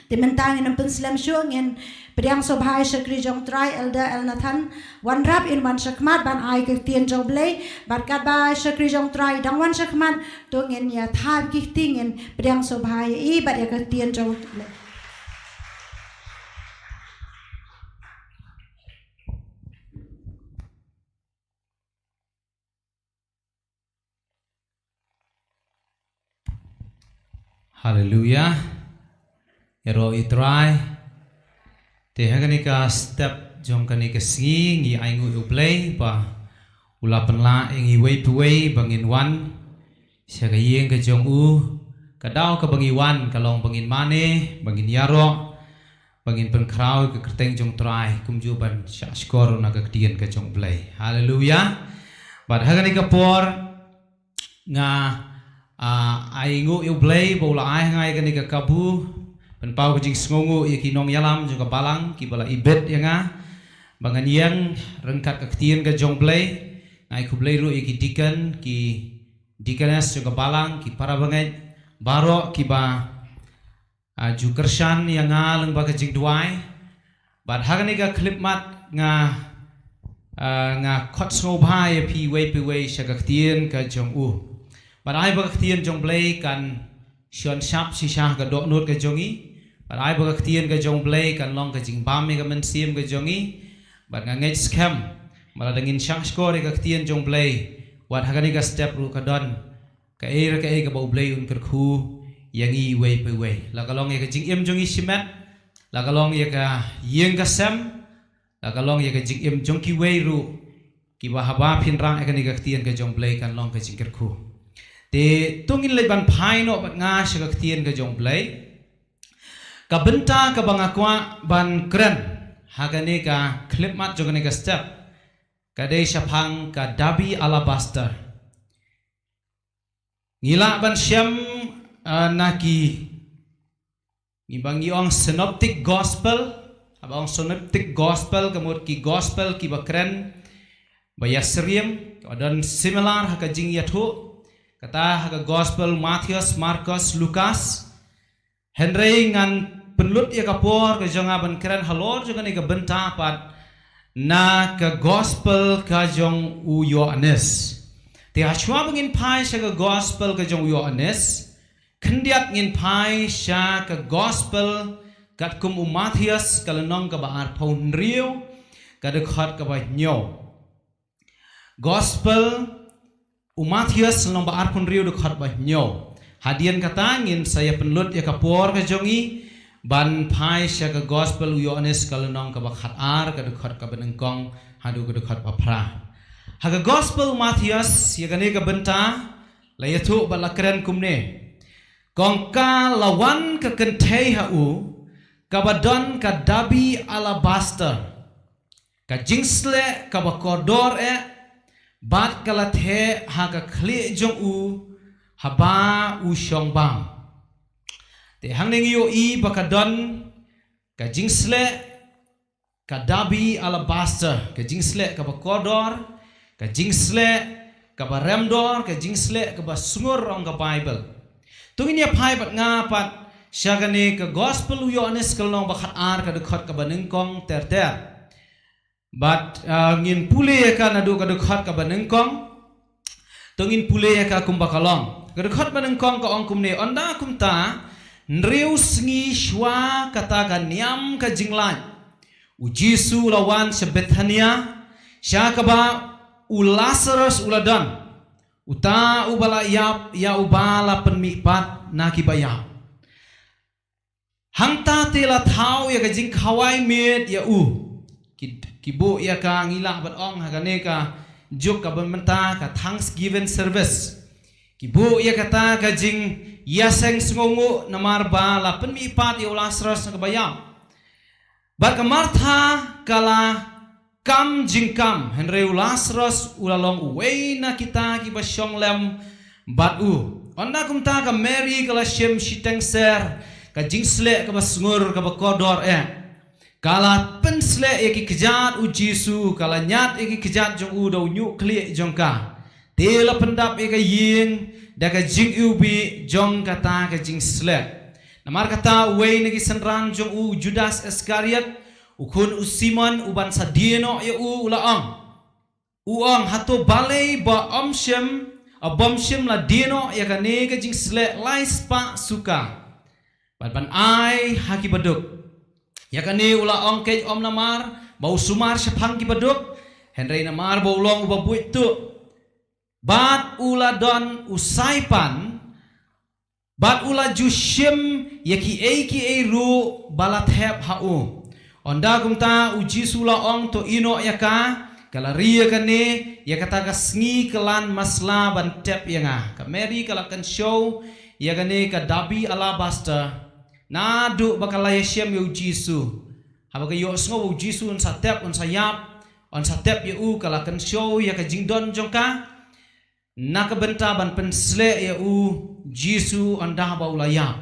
Te mynta ngin ym pynslem shuh, ngin pdiang sngewbha ïa shakri jong Trai Elder Elnathan Wanrap in wan shakhmat ban ai ka ktien jong U Blei, bad katba shakri jong Trai dang wan shakhmat, to ngin ïa thap ki kti, ngin pdiang sngewbha ïa i bad ïa ka ktien jong U Blei. Haleluya. Ïaroh ïa u Trai. Te ha kane ka step jong kane ka sngi ngi ainguh ïa u Blei ba u la pynlah ïa ngi iwei pa iwei ba ngin wan sha ka ïing ka jong u. Ka daw kaba ngi wan ka long ba ngin mane, ba ngin ïaroh, ba ngin pynkhraw ïa ka kyrteng jong u Trai kumjuh ban shahshkor na ka ktien ka jong u Blei. Haleluya. Bad ha kane ka por nga, ah, ainguh ïa u Blei ba u la ai ha nga ïa kane ka kabu pynpaw ka jingsngewnguh ïa ki nongïalam jong ka balang kiba la ibit ïa nga ba ngan ïeng ryngkat ka ktien ka jong u Blei. Nga ai khublei ruh ïa ki deacon, ki deaconess jong ka balang, ki para bangeit baroh kiba, ah, ju kyrshan ïa nga lyngba ka jingduwai. Bad ha kane ka khyllipmat nga, ah, nga khot sngewbha ïa phi iwei pa iwei sha ka ktien ka jong u. Bad ai ba ka ktien jong Blei kan shon shap shisha ha ka dohnud ka jong i. Bad ai ba ka ktien ka jong Blei kan long ka jingbam ïa ka mynsiem ka jong i. Bad nga ngeit skhem ba lada ngin shah shkor ïa ka ktien jong Blei, wat ha kane ka step ruh ka don kaei re kaei kaba U Blei un kyrkhu ïa ngi iwei pa iwei. La ka long ïa ka jingim jong i shimet, la ka long ïa ka ïing ka sem, la ka long ïa ka jingim jong kiwei ruh kiba haba phin rah ïa kane ka ktien ka jong Blei kan long ka jingkyrkhu. Te to ngin leit ban phai noh bad nga sha ka ktien ka jong Blei. Ka bynta kaba nga kwah ban kren ha kane ka khyllipmat jong kane ka step ka dei shaphang ka dabi alabaster. Ngi lah ban shem, ah, na ki, ngi ba ngi ong synoptic gospel, haba ong synoptic gospel ka mut ki gospel kiba kren ba ïasyriem, kaba don similar ha ka jingïathuh, kata ha ka gospel Mathaios, Markos, Lukas. Hynrei ngan pynlut ïa ka por ka jong nga ban kren halor jong kane ka bynta pat na ka gospel ka jong u Ïoannis. Te hashwa ba ngin phai sha ka gospel ka jong u Ïoannis, khyndiat ngin phai sha ka gospel katkum u Mathaios ka lynnong kaba arphew hynriew ka dkhot kaba hynñiew. Gospel u Mathaios lynnong ba arphew hynriew dkhot ba hynñiew. Hadien kata ngin sa ïa pynlut ïa ka por ka jong i ban phai sha ka gospel u Ïoannis ka lynnong kaba khatar ka dkhot kaba nyngkong haduh ka dkhot ba phra. Ha ka gospel u Mathaios ïa kane ka bynta la ïathuh bad la kren kumne. Kong ka la wan ka kynthei ha u kaba don ka dabi alabaster, ka jingsleh kaba kordor eh, bad ka la theh ha ka khlieh jong u haba u shong bam. Te hangne ngi ïohi ba ka don ka jingsleh, ka dabi alabaster, ka jingsleh kaba kordor, ka jingsleh kaba remdor, ka jingsleh kaba sngur, ong ka Baibl. To ngin ïa phai bad nga pat sha kane ka gospel u Ïoannis ka lynnong ba khatar ka dkhot kaba nyngkong ter ter. Bad, ah, ngin pule ïa ka naduh ka dkhot kaba nyngkong. To ngin pule ïa ka kumba ka long. Ka dkhot ba nyngkong ka ong kumne, ynda kumta hynriew sngi shwa kata ka niam ka jinglait, u Jisu u la wan sha Bethania, sha kaba u Lasaros u la don, uta uba la ïap ïa uba la pynmihpat na kiba ïap. Hangta te la thaw ïa ka jingkhawai miet ïa u. Ki, ki buh ïa ka, ngi lah ban ong ha kane ka juk kaba mynta ka Thanksgiving service. Ki buh ïa kata ka jingïaseng sngewnguh namar ba la pynmihpat ïa u Lasaros na kaba ïap. Bad ka Martha ka la kam jingkam, hynrei u Lasaros u la long uwei na kita kiba shong lem bad u. Ynda kumta ka Mary ka la shim shiteng ser ka jingsleh kaba sngur kaba kordor eh. Ka la pynsleh ïa ki kjat u Jisu, ka la ñiad ïa ki kjat jong u da u ñiuhkhlieh jong ka. Te la pyndap ïa ka ïing da ka jingiwbih jong kata ka jingsleh. Namar kata uwei na ki synran jong u, Judas Iskariot, u khun u Simon, uban sa die noh ïa u, u la ong. U ong, hato balei ba ym shym, a bym shym la die noh ïa kane ka jingsleh lai spah suka bad ban ai ha ki baduk. Ïa kane u la ong keiñ ym namar ba u sumar shaphang ki baduk, hynrei namar ba u long uba buit tuh. Bad u la don u saipan, bad u la ju shim ïa kiei kiei ruh ba la thep ha u. Ynda kumta u Jisu u la ong, to ïeh noh ïa ka, ka la ri ïa kane ïa kata ka sngi kylla masla ban tep ïa nga. Ka Mary ka la kynshew ïa kane ka dabi alabaster naduh ba ka la ïashem ïa u Jisu. Haba ka ïohsngew u Jisu un sa tep, un sa ïap, un sa tep ïa u, ka la kynshew ïa ka jingdon jong ka na ka bynta ban pynsleh ïa u Jisu ynda ba u la ïap.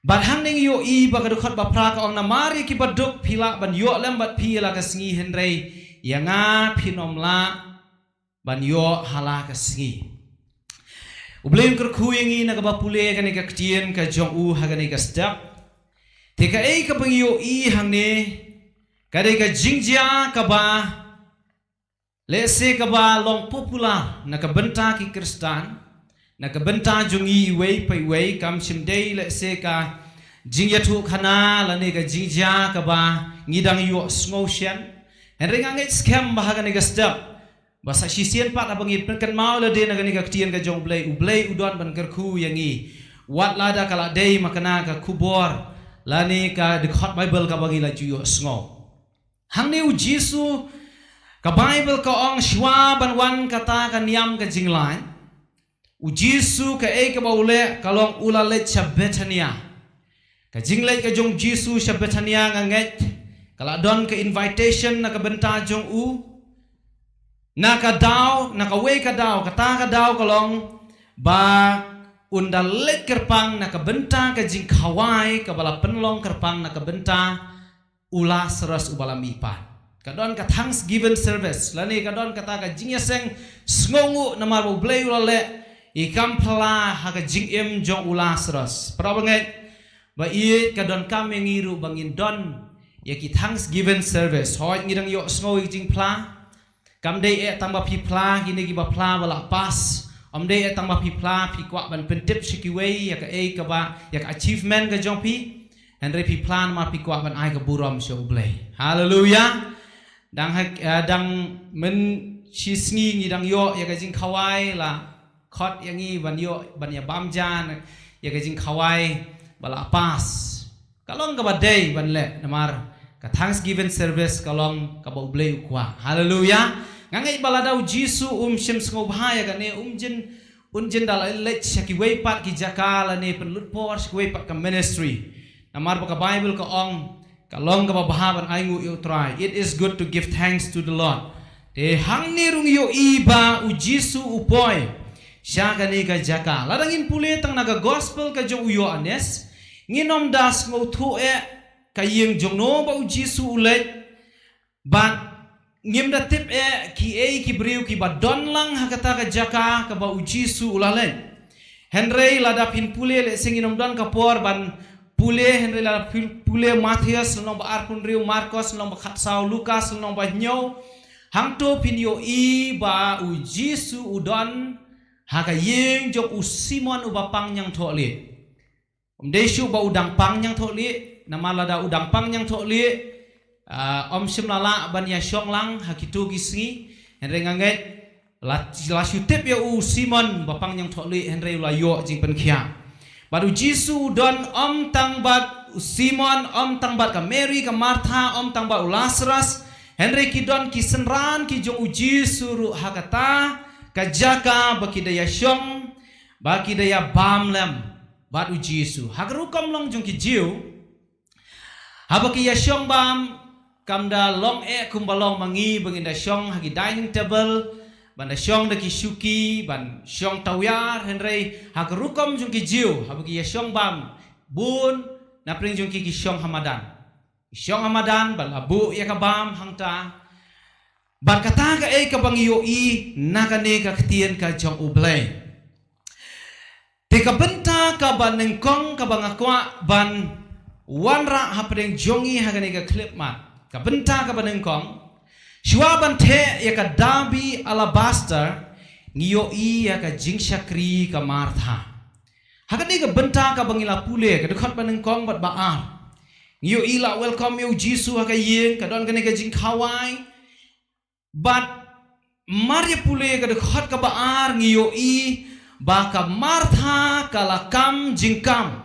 Bad hangne ngi ïohi ba ka dkhot ba phra ka ong, namar ïa ki baduk phi lah ban ïoh lem bad phi ïa la ka sngi, hynrei ïa nga phin ym lah ban ïoh ha la ka sngi. U Blei un kyrkhu ïa ngi na kaba pule kane ka ktien ka jong u ha kane ka step. Te kaei kaba ngi ïohi hangne, Ka dei ka jingjia kaba, lehse kaba long popular na ka bynta ki Khristan, na ka bynta jong ngi iwei pa iwei, kam shym dei lehse ka jingïathuhkhana lane ka jingjia kaba ngi dang ïohsngew shen. Hynrei nga ngeit skhem ba ha kane ka step, ba sa shisien pat haba ngi pynkynmaw lade na kane ka ktien ka jong U Blei, U Blei u don ban kyrkhu ïa ngi. Wat lada ka la dei ma kane ka khubor lane ka dkhot Baibl kaba ngi la ju ïohsngew. Hangne U Jisu, ka Baibl ka ong, shuwa ban wan kata ka niam ka jinglait, U Jisu kaei kaba u leh, ka long u la leit sha Bethania. Ka jingleit ka jong U Jisu sha Bethania, nga ngeit ka la don ka invitation na ka bynta jong u. Na ka daw, na kawei ka daw, kata ka daw ka long ba un da leit kyrpang na ka bynta ka jingkhawai kaba la pynlong kyrpang na ka bynta u Lazarus uba la mihpat. Ka don ka thanksgiving service, lane ka don kata ka jingïaseng sngewnguh namar ba U Blei u la leh ïa ka kam phylla ha ka jingim jong u Lazarus. Para bangeit ba ïeit, ka donkam ïa ngi ruh ba ngin don ïa ki thanksgiving service. Hooid, ngi dang ïohsngew ïa ki jingphla. Kam dei eh tang ba phi phla, kine kiba phla ba la pass. Ym dei eh tang ba phi phla phi kwah ban pyntip sha kiwei ïa kaei kaba, ïa ka achievement ka jong phi. Hynrei phi phla namar phi kwah ban ai ka burom sha U Blei. Haleluya. Dang ha, eh, dang mynshisngi ngi dang ïoh ïa ka jingkhawai, la khot ïa ngi ban ïoh, ban ïa bam ja ïa ka jingkhawai ba la pass. Ka long kaba dei ban leh namar ka thanksgiving service ka long kaba U Blei u kwah. Haleluya. Nga ngeit ba lada U Jisu um shym sngewbha ïa kane, um jin, un jin da la leit sha kiwei pat ki jaka lane pynlut por sha kiwei pat ka ministry. Namar ba ka Baibl ka ong, ka long kaba bha ban ainguh ïa U Trai. It is good to give thanks to the Lord. Te hangne ruh ngi ïohi ba U Jisu u poi sha kane ka jaka. Lada ngin pule tang na ka gospel ka jong u Ïoannis, ngin ym da sngewthuh eh ka ïing jong no ba U Jisu u leit, bad ngim da tip eh kiei ki briew kiba don lang ha kata ka jaka kaba U Jisu u la leit. Hynrei lada phin pule, lehse ngin ym don ka por ban pule, hynrei lada phin pule Mathaios lynnong ba arphew hynriew, Markos lynnong ba khatsaw, Lukas lynnong ba hynñiew, hangto phin ïohi ba U Jisu u don ha ka ïing jong u Simon uba pang ñiangthohlieh. Ym dei shuh ba u dang pang ñiangthohlieh, namar lada u dang pang ñiangthohlieh, ah, ym shym la lah ban ïashong lang ha kito ki sngi. Hynrei nga ngeit la, la shu tip ïa u Simon ba pang ñiangthohlieh, hynrei u la ïoh jingpynkhiah. Bad U Jisu u don ym tang bad u Simon, ym tang bad ka Mary, ka Martha, ym tang bad u Lazarus, hynrei ki don ki synran ki jong U Jisu ruh ha kata ka jaka ba ki da ïashong, ba ki da ïabam lem bad U Jisu. Ha ka rukom long jong ki Jiw, haba ki ïashong bam, kam da long eh kumba long ma ngi ba ngin da shong ha ki dining table, ban da shong da ki shuki, ban shong tawiar, hynrei ha ka rukom jong ki Jiw, haba ki ïashong bam, bun na pdeng jong ki ki shong ha madan. Ki shong ha madan, ban la buh ïa ka bam hangta. Bad kata kaei kaba ngi ïohi na kane ka ktien ka jong U Blei. Te ka bynta kaba nyngkong kaba nga kwah ban wanrah hapdeng jong ngi ha kane ka khyllipmat, ka bynta kaba nyngkong, shuwa ban theh ïa ka dabi alabaster, ngi ïohi ïa ka jingshakri ka Martha. Ha kane ka bynta kaba ngi la pule, ka dkhot ba nyngkong bad ba ar, ngi ïohi la welcome ïa U Jisu ha ka ïing, ka don kane ka jingkhawai. Bad mar ïa pule ka dkhot kaba ar, ngi ïohi ba ka Martha ka la kam jingkam.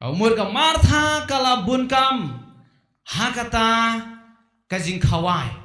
Ka umur ka Martha ka la bun kam ha kata ka jingkhawai.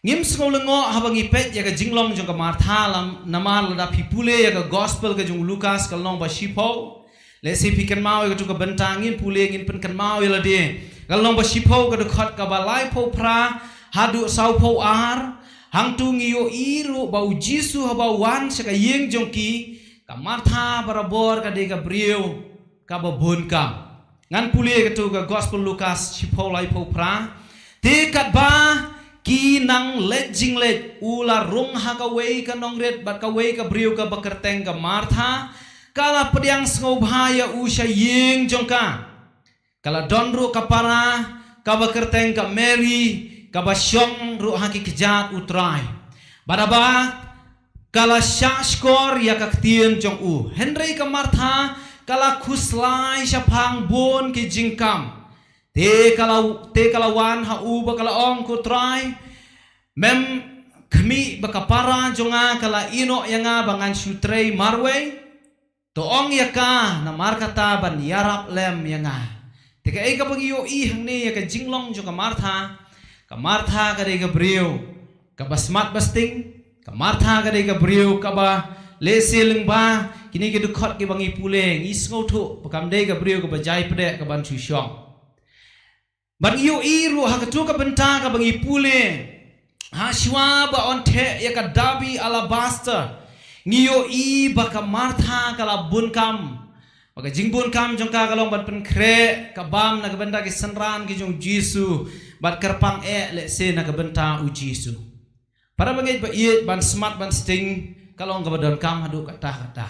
Ngim sngew lyngngoh haba ngi peit ïa ka jinglong jong ka Martha, lam namar lada phi pule ïa ka gospel ka jong u Lukas ka lynnong ba shiphew, lehse phi kynmaw ïa katu ka bynta, ngin pule, ngin pynkynmaw ïa lade. Ka lynnong ba shiphew ka dkhot kaba laiphew phra haduh sawphew ar. Hangtu ngi ïohi ruh ba U Jisu haba u wan sha ka ïing jong ki, ka Martha barabor ka dei ka briew kaba bun kam. Ngan pule katu ka gospel Lukas shiphew laiphew phra. Te katba ki nang leit jingleit, u la rung ha kawei ka nongrit bad kawei ka briew kaba kyrteng ka Martha ka la pdiang sngewbha ïa u sha ïing jong ka. Ka la don ruh ka para kaba kyrteng ka Mary, kaba shong ruh ha ki kjat U Trai. Bad haba ka la shahshkor ïa ka ktien jong u. Hynrei ka Martha ka la khuslai shaphang bun ki jingkam. Te ka la, te ka la wan ha u bad ka la ong, ko Trai, mem khmih ba ka para jong nga ka la ïehnoh ïa nga ba ngan shu trei marwei? To ong ïa ka namar kata ban ïarap lem ïa nga. Te kaei kaba ngi ïohi hangne ïa ka jinglong jong ka Martha? Ka Martha ka dei ka briew kaba smat ba sting. Ka Martha ka dei ka briew kaba lehse lyngba kine ki dkhot kiba ngi pule ngi sngewthuh ba kam dei ka briew kaba jai pdeng kaban shu shong. Bad ngi ïohi ruh ha katu ka bynta kaba ngi pule, ha shuwa ba yn theh ïa ka dabi alabaster, ngi ïohi ba ka Martha ka la bun kam. Ba ka jingbun kam jong ka ka long ban pynkhreh ka bam na ka bynta ki synran ki jong U Jisu, bad kyrpang eh lehse na ka bynta U Jisu. Para bangeit ba ïeit, ban smat ban sting ka long kaba donkam haduh katta katta.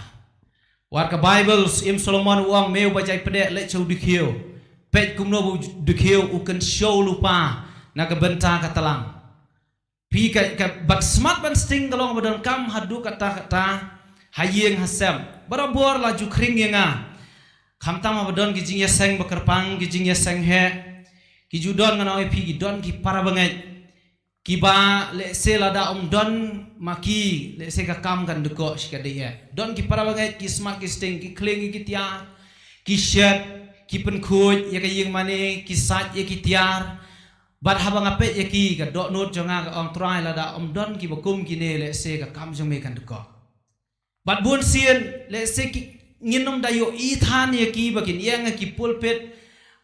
Wat ka Bible, Syiem Solomon u ong, me uba jai pdeng, leit sha u dkhiew. Peit kumno ba u dkhiew u kynshew lypa na ka bynta ka tlang. Phi ka, ka, ban smat ban sting ka long kaba donkam haduh katta katta ha ïing ha sem. Barabor la ju khring ïa nga. Khamtam haba don ki jingïaseng ba kyrpang, ki jingïaseng heh, ki ju don, ngan ong ïa phi, ki don ki para bangeit kiba lehse lada ym don ma ki, lehse ka kam kan dkoh shikatdei eh. Don ki para bangeit ki smat ki sting, ki khlieh ïa ki tiar, ki shet, ki pynkhuid ïa ka ïing mane, ki sait ïa ki tiar. Bad haba nga peit ïa ki, ka dohnud jong nga ka ong, Trai, lada ym don kiba kum kine, lehse ka kam jong me kan dkoh. Bad bun sien, lehse ki, ngin ym da ïohi than ïa ki ba kin ïeng ha ki pulpit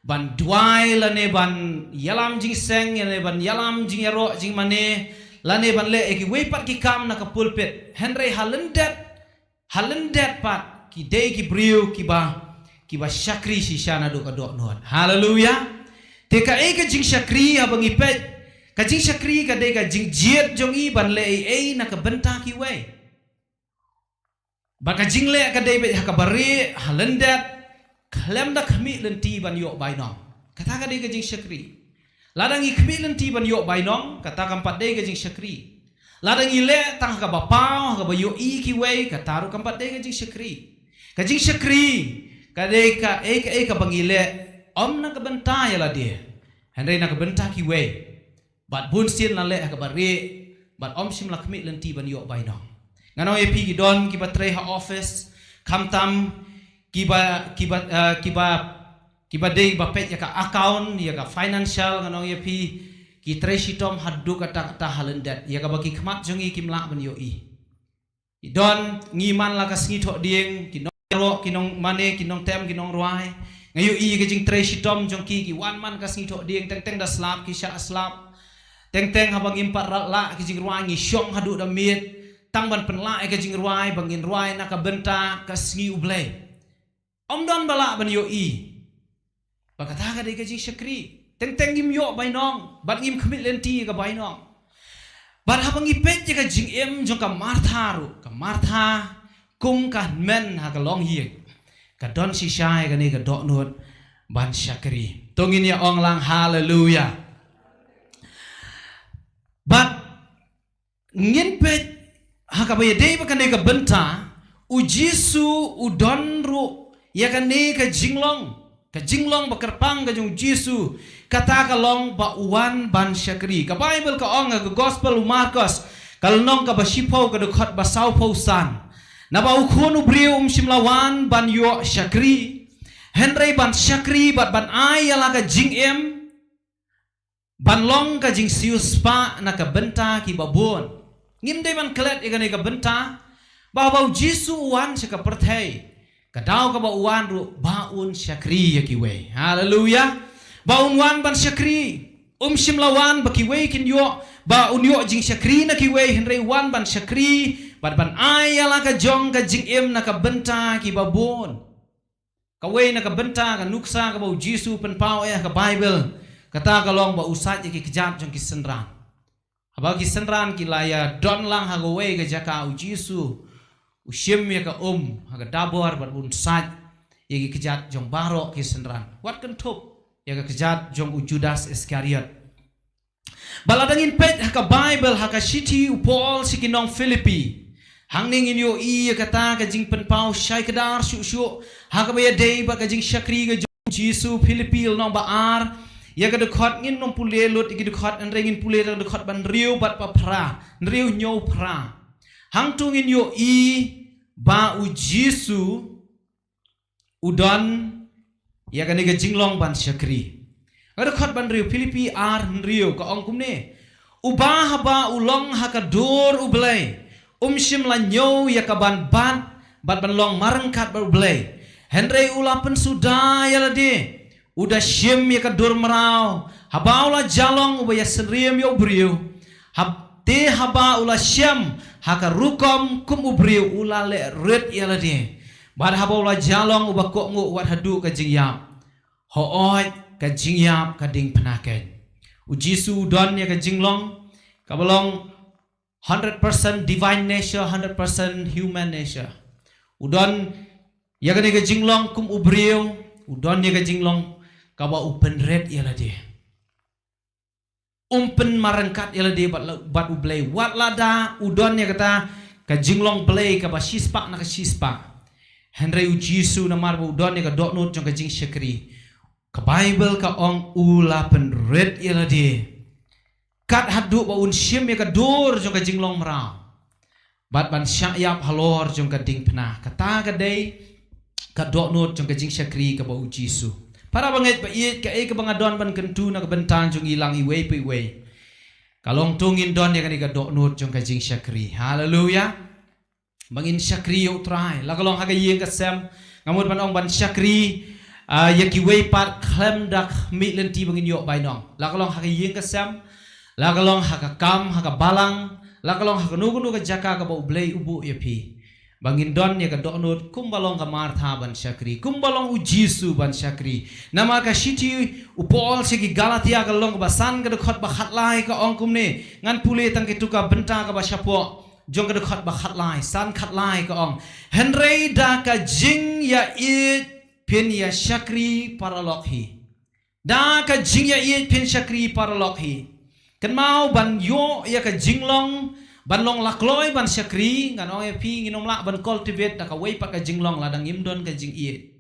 ban duwai lane ban ïalam jingseng, lane ban ïalam jingïaroh jingmane, lane ban leh ïa kiwei pat ki kam na ka pulpit. Hynrei ha lyndet, ha lyndet pat ki dei ki briew kiba, kiba shakri shisha naduh ka dohnud. Haleluya. Te kaei ka jingshakri haba ngi peit? Ka jingshakri ka dei ka jingjied jong ngi ban leh ei ei na ka bynta kiwei. Ba ka jingleh ka dei beit ha kaba rieh, ha lyndet, khlem da khmih lynti ban ïoh bainong. Kata ka dei ka jingshakri. Lada ngi khmih lynti ban ïoh bainong, kata kam pat dei ka jingshakri. Lada ngi leh tang ha kaba paw, ha kaba ïohi kiwei, kata ruh kam pat dei ka jingshakri. Ka jingshakri ka dei kaei kaei kaba ngi leh ym na ka bynta ïa lade, hynrei na ka bynta kiwei. Bad bun sien la leh ha kaba rieh, bad ym shym la khmih lynti ban ïoh bainong. Ngan ong ïa phi, ki don kiba trei ha office, khamtam kiba, kiba, eh, kiba, kiba dei ba peit ïa ka account, ïa ka financial, ngan ong ïa phi, ki trei shitom haduh katta katta ha lyndet, ïa kaba ki khmat jong ngi kim lah ban ïohi. Ki don, ngi man la ka sngi thohdieng, ki nongïaroh, ki nongmane, ki nongtem, ki nongrwai. Nga ïohi ka jingtrei shitom jong ki, ki wan man ka sngi thohdieng, teng teng da slap ki shah slap. Teng teng haba ngim pat lah ki jingrwai, ngi shong haduh da miet, tang ban pynlah ïa ka jingrwai ba ngin rwai na ka bynta ka sngi U Blei. Ym don ba lah ban ïohi. Ba kata ka dei ka jingshakri. Teng teng ngim ïoh bainong, bad ngim khmih lynti ka bainong. Bad haba ngi peit ïa ka jingim jong ka Martha ruh, ka Martha kum ka hynmen ha ka longïing, ka don shisha ïa kane ka dohnud ban shakri. To ngin ïa ong lang haleluya. Bad ngin peit ha kaba ïadei bad kane ka bynta, U Jisu u don ruh ïa kane ka jinglong, ka jinglong ba kyrpang ka jong U Jisu, kata ka long ba u wan ban shakri. Ka Baibl ka ong ha ka Gospel u Markos, ka lynnong kaba shiphew, ka dkhot ba sawphew san, naba U Khun u briew um shym la wan ban ïoh shakri, hynrei ban shakri bad ban ai ïa la ka jingim, ban long ka jingsiewspah na ka bynta kiba bun. Ngim dei ban klet ïa kane ka bynta ba haba U Jisu u wan sha ka pyrthei, ka daw kaba u wan ruh ba un shakri ïa kiwei. Haleluya. Ba un wan ban shakri. Um shym la wan ba kiwei kin ïoh, ba un ïoh jingshakri na kiwei, hynrei u wan ban shakri bad ban ai ïa la ka jong ka jingim na ka bynta kiba bun. Kawei na ka bynta, ka nuksa kaba U Jisu u pynpaw eh ha ka Baibl, kata ka long ba u sait ïa ki kjat jong ki synran. Haba ki synran ki la ïa don lang ha kawei ka jaka, U Jisu u shim ïa ka um ha ka dabor bad un sait ïa ki kjat jong baroh ki synran. Wat kynthup, ïa ka kjat jong u Judas Iskariot. Ba lada ngin peit ha ka Baibl, ha ka shithi u Paul sha ki nong Philippi, hangne ngin ïohi ïa kata ka jingpynpaw shai kdar shuh shuh ha kaba ïadei bad ka jingshakri ka jong u Jisu. Philippi lynnong ba ar, ïa ka dkhot, ngin nym pule lut ïa ki dkhot, hynrei ngin pule ïa ka dkhot ba hynriew bad ba phra, hynriew hynñiew phra. Hangto ngin ïohi ba u Jisu u don ïa kane ka jinglong ban shakri. Ka dkhot ba hynriew, Philippi ar hynriew, ka ong kumne: Uba haba u long ha ka dur U Blei, um shym la ñiew ïa ka ban bat bad ban long marryngkat bad U Blei. Hynrei u la pynsuda ïa lade, u da shim ïa ka dur mraw haba u la ïalong uba ïasyriem ïa u briew. Hab-, te haba u la shem ha ka rukom kum u briew, u la leh rit ïa lade. Bad haba u la ïalong uba kohnguh wat haduh ka jingïap, hooid, ka jingïap ka diengphna keiñ. U Jisu u don ïa ka jinglong kaba long hundred percent divine nature, hundred percent human nature. U don ïa kane ka jinglong kum u briew, u don ïa ka jinglong kaba u pynrit ïa lade. Um pynmarryngkat ïa lade bad la-, bad U Blei, wat lada u don ïa kata ka jinglong Blei kaba shispah na ka shispah. Hynrei u Jisu, namar ba u don ïa ka dohnud jong ka jingshakri, ka Baibl ka ong u la pynrit ïa lade, kat haduh ba un shim ïa ka dur jong ka jinglong mraw bad ban shah ïap halor jong ka diengphna. Kata ka dei ka dohnud jong ka jingshakri kaba u Jisu. Para bangeit ba ïeit, kaei kaba nga don ban kyntu na ka bynta jong ngi lang iwei pa iwei, ka long to ngin don ïa kane ka dohnud jong ka jingshakri. Haleluya. Ba ngin shakri ïa U Trai, la ka long ha ka ïing ka sem. Nga mut ban ong ban shakri, ah, ïa kiwei pat khlem da khmih lynti ba ngin ïoh bainong. La ka long ha ka ïing ka sem, la ka long ha ka kam, ha ka balang, la ka long ha kano kano ka jaka kaba U Blei u buh ïa phi, ba ngin don ïa ka dohnud kumba long ka Martha ban shakri, kumba long u Jisu ban shakri. Namar ka shithi u Paul sha ki Galatia ka lynnong ba san, ka dkhot ba khatlai, ka ong kumne. Ngan pule tang kito ka bynta kaba shapoh jong ka dkhot ba khatlai, san khatlai, ka ong: Hynrei da ka jingïaieit phin ïa shakri paralok hi. Da ka jingïaieit phin shakri paralok hi. Kynmaw, ban ïoh ïa ka jinglong ban long lakloi ban shakri, ngan ong ïa phi, ngin ym lah ban cultivate da kawei pat ka jinglong lada ngim don ka jingïeit.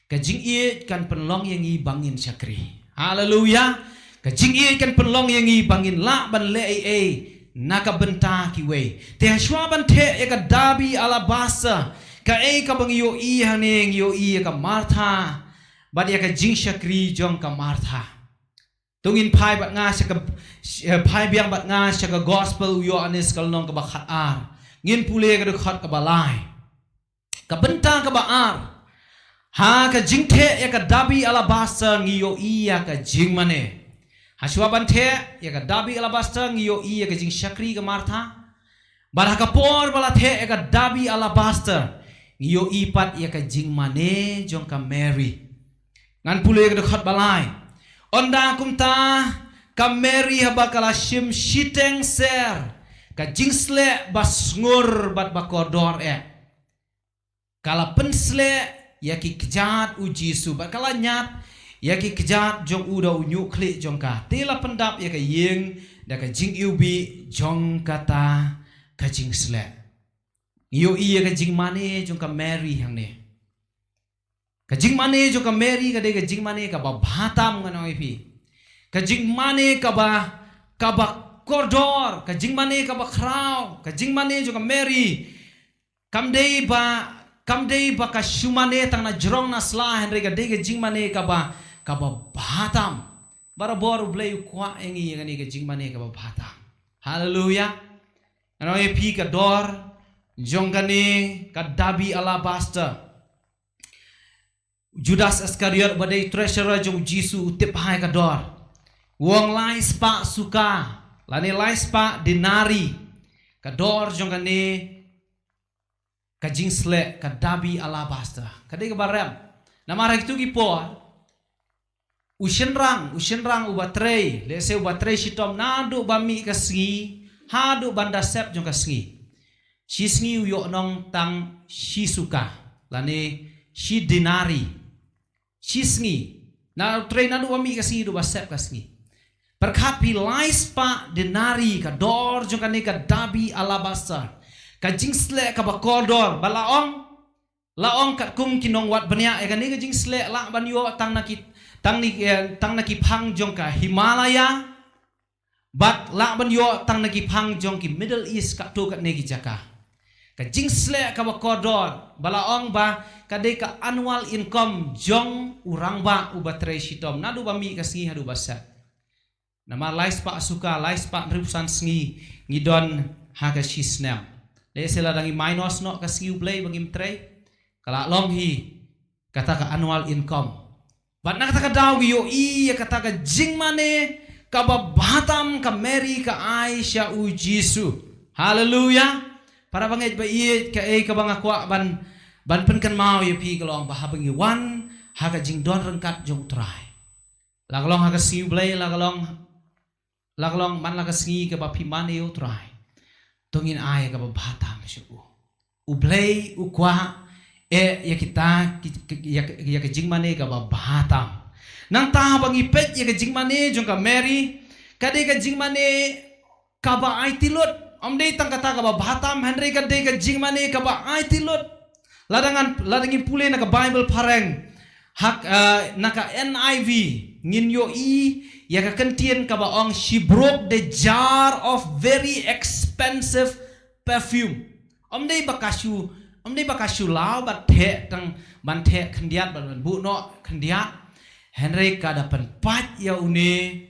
Ka jingïeit kan pynlong ïa ngi ba ngin shakri. Haleluya. Ka jingïeit kan pynlong ïa ngi ba ngin lah ban leh ei ei na ka bynta kiwei. Te hashwa ban theh ïa ka dabi alabaster, kaei kaba ngi ïohi hangne? Ngi ïohi ïa ka Martha bad ïa ka jingshakri jong ka Martha. To ngin phai bad nga sha ka, eh, phai biang bad nga sha ka Gospel u Ïoannis ka lynnong kaba khatar. Ngin pule ka dkhot kaba lai. Ka bynta kaba ar. Ha ka jingtheh ïa ka dabi alabaster ngi ïohi ïa ka jingmane. Hashwa ban theh ïa ka dabi alabaster ngi ïohi ïa ka jingshakri ka Martha. Bad ha ka por ba la theh ïa ka dabi alabaster, ngi ïohi pat ïa ka jingmane jong ka Mary. Ngan pule ïa ka dkhot ba lai. Ynda kumta ka Mary haba ka la shim shiteng ser ka jingsleh ba sngur bad ba kordor eh, ka la pynsleh ïa ki kjat u Jisu bad ka la ñiad ïa ki kjat jong u da u ñiuhkhlieh jong ka. Te la pyndap ïa ka ïing da ka jingiwbih jong kata ka jingsleh. Ngi ïohi ïa ka jingmane jong ka Mary hangne. Ka jingmane jong ka Mary ka dei ka jingmane kaba bha tam, ngan ong ïa phi. Ka jingmane kaba, kaba kordor, ka jingmane kaba khraw, ka jingmane jong ka Mary. Kam dei ba, kam dei ba ka shu mane tang na jrong na sla, hynrei ka dei ka jingmane kaba, kaba bha tam. Barabor U Blei u kwah ïa ngi ïa kane ka jingmane kaba bha tam. Haleluya. Ngan ong ïa phi, ka dor jong kane ka dabi alabaster, Judas Iskariot ba dei treasurer jong u Jisu u tip bha ïa ka dor. U ong lai spah suka lane lai spah denari ka dor jong kane ka jingsleh ka dabi alabaster. Ka dei kaba rem. Namar ha kito ki por u shynrang, u shynrang uba trei, lehse uba trei shitom naduh ba mih ka sngi haduh ban da sep jong ka sngi, shi sngi u ïoh nong tang shi suka lane shi denari. Shi sngi. Na trei naduh ba mih ka sngi haduh ba sep ka sngi. Pyrkhat phi, lai spah denari ka dor jong kane ka dabi alabaster, ka jingsleh kaba kordor, ba la ong, la ong katkum ki nongwad bniah, ïa kane ka jingsleh lah ban ïoh tang na ki, tang ni, eh, tang na ki phang jong ka Himalaya, bad lah ban ïoh tang na ki phang jong ki Middle East, katto katne ki jaka. Ka jingsleh kaba kordor, ba la ong ba ka dei ka annual income jong u rangbah uba trei shitom, naduh ba mih ka sngi haduh ba sep. Namar lai spah suka, lai spah hynriewphew san sngi ngi don ha ka shisnem. Lehse lada ngi minus noh ka sngi U Blei ba ngim trei, ka la long hi kata ka annual income. Bad na kata ka daw ngi ïohi ïa kata ka jingmane kaba bha tam ka Mary ka ai sha U Jisu. Haleluya. Para bangeit ba ïeit, kaei kaba nga kwah ban, ban pynkynmaw ïa phi ka long ba haba ngi wan ha ka jingdon ryngkat jong U Trai, la ka long ha ka sngi U Blei, la ka long, la ka long man la ka sngi kaba phi mane ïa U Trai, to ngin ai kaba bha tam sha U. U Blei u kwah eh ïa kita ki, ki, ïa, ïa ka jingmane kaba bha tam. Nangta haba ngi peit ïa ka jingmane jong ka Mary, ka dei ka jingmane kaba aiti lut. Ym dei tang kata kaba bha tam, hynrei ka dei ka jingmane kaba aiti lut. Lada ngan, lada ngin pule na ka Bible phareng, hak, eh, na ka N I V, ngin ïohi ïa ka kyntien kaba ong, "She broke the jar of very expensive perfume." Ym dei ba ka shu, ym dei ba ka shu law ban theh tang, ban theh khyndiat, ban, ban buh noh khyndiat. Hynrei ka da pynpait ïa une,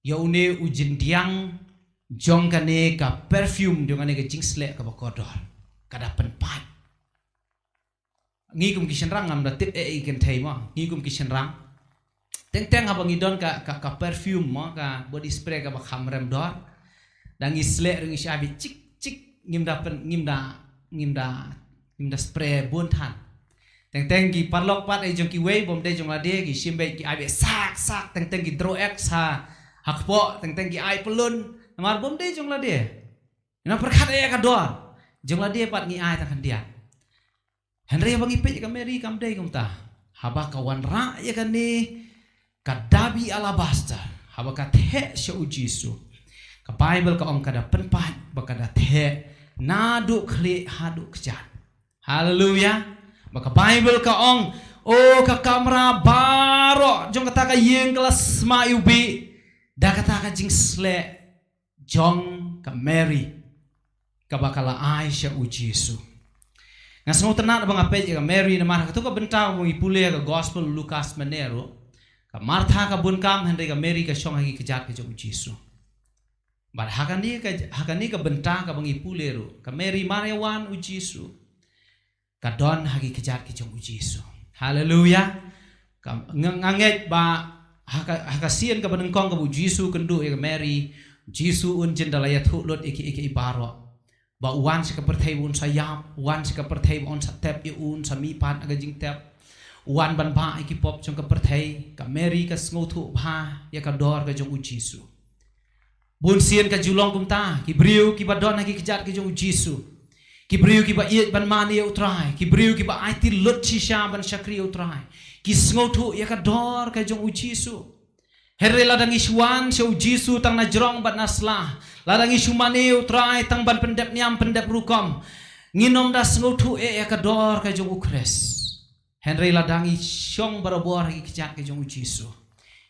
ïa une u jyndiang jong kane ka perfume, jong kane ka jingsleh kaba kordor. Ka da pynpait. Ngi kum ki shynrang ngam da tip eh ïa ki kynthei mo. Ngi kum ki shynrang, teng teng haba ngi don ka, ka, ka perfume mo, ka body spray kaba kham rem dor, da ngi sleh ruh ngi shah bit chik chik, ngim da pyn, ngim da, ngim da, ngim da spray bun than. Teng teng ki paralok pat eh jong kiwei, bym dei jong lade, ki shim beit ki ai beit sak sak, teng teng ki droh ek sa ha kpoh, teng teng ki ai pyllun. Namar bym dei jong lade. Ina pyrkhat eh ka dor, jong lade pat ngi ai tang khyndiat. Hynrei haba ngi peit ïa ka Mary kam dei kumta. Haba ka wanrah ïa kane ka dabi alabaster, haba ka theh sha U Jisu, ka Bible ka ong ka da pynpait bad ka da theh naduh khlieh haduh kjat. Haleluya. Bad ka Bible ka ong, o, ka kamra baroh jong kata ka ïing ka la sma iwbih da kata ka jingsleh jong ka Mary kaba ka la ai sha U Jisu. Nga sngewtynnat ba nga peit ïa ka Mary namar ha kato ka bynta ba ngi pule ha ka Gospel Lukas mynne ruh, ka Martha ka bun kam, hynrei ka Mary ka shong ha ki kjat ka jong U Jisu. Bad ha kane ka, ha kane ka bynta kaba ngi pule ruh, ka Mary mar ïa wan U Jisu, ka don ha ki kjat ki jong U Jisu. Haleluya. Ka, nga, nga ngeit ba ha ka, ha ka sien kaba nyngkong kaba U Jisu kynduh ïa ka Mary, U Jisu un jin da la ïathuh lut ïa ki, ïa ki baroh. Ba u wan sha ka pyrthei ba un sa ïap, u wan sha ka pyrthei ba un sa tep ïa u, un sa mihpat ha ka jingtep. U wan ban bah ïa ki pop jong ka pyrthei, ka Mary ka sngewthuh bha ïa ka dor ka jong U Jisu. Bun sien ka ju long kumta, ki briew kiba don ha ki kjat ki jong U Jisu, ki briew kiba ïeit ban mane ïa U Trai, ki briew kiba aiti lut shisha ban shakri ïa U Trai, ki sngewthuh ïa ka dor ka jong U Jisu. Hynrei lada ngi shu wan sha U Jisu tang na jrong bad na sla, lada ngi shu mane ïa U Trai tang ban pyndep niam pyndep rukom, ngin ym da sngewthuh eh ïa ka dor ka jong U Khrist. Hynrei lada ngi shong barabor ha ki kjat ki jong U Jisu,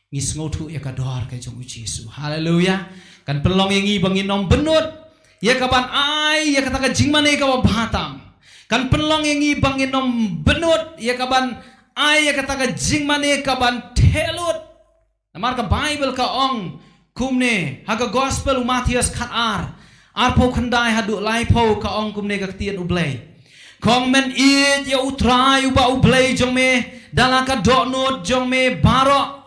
ngi sngewthuh ïa ka dor ka jong U Jisu. Haleluya. Kan pynlong ïa ngi ba ngin ym bynnud ïa ka ban ai ïa kata ka jingmane kaba bha tam. Kan pynlong ïa ngi ba ngin ym bynnud ïa ka ban ai ïa kata ka jingmane ka ban theh lut. Namar ka Bible ka ong kumne, ha ka Gospel u Mathaios khatar, arphew khyndai haduh laiphew, ka ong kumne ka ktien U Blei. Kong men ïeit ïa U Trai uba U Blei jong me da la ka dohnud jong me baroh,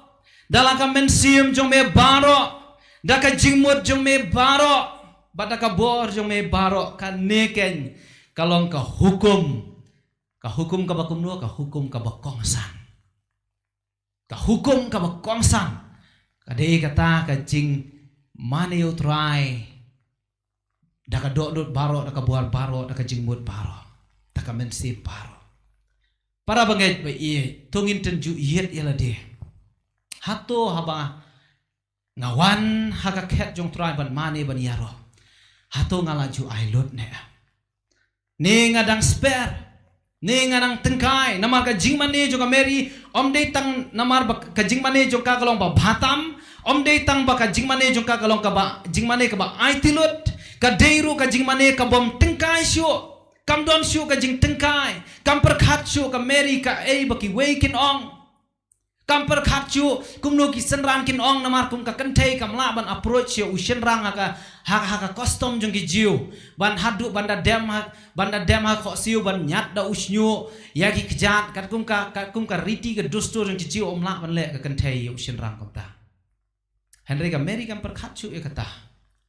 da la ka mynsiem jong me baroh, da ka jingmut jong me baroh, bad da ka bor jong me baroh. Kane keiñ ka long ka hukum. Ka hukum kaba kumno? Ka hukum kaba kongsan. Ka hukum kaba kongsan ka dei kata ka jingmane ïa U Trai da ka dohnud baroh, da ka bor baroh, da ka jingmut baroh, da ka mynsiem baroh. Para bangeit ba ïeit, to ngin tynjuh ïit ïa lade. Hato haba nga wan ha ka khet jong Trai ban mane ban ïaroh, hato nga la ju ai lut ne? Ne nga dang spare, ne nga dang tyngkai. Namar ka jingmane jong ka Mary, ym dei tang namar ba ka jingmane jong ka ka long ba bha tam, ym dei tang ba ka jingmane jong ka ka long kaba, jingmane kaba aiti lut. Ka dei ruh ka jingmane ka bym tyngkai shuh. Kam don shuh ka jingtyngkai. Kam pyrkhat shuh ka Mary kaei ba kiwei kin ong. Kam pyrkhat shuh kumno ki shynrang kin ong, namar kum ka kynthei kam lah ban approach ïa u shynrang ha ka, ha, ha ka custom jong ki Jiw. Ban haduh ban da dem ha, ban da dem ha khohsiew ban ñiad da u shñiuh ïa ki kjat, katkum ka, katkum ka riti ka dustur jong ki Jiw ym lah ban leh ka kynthei ïa u shynrang kumta. Hynrei ka Mary kam pyrkhat shuh ïa kata.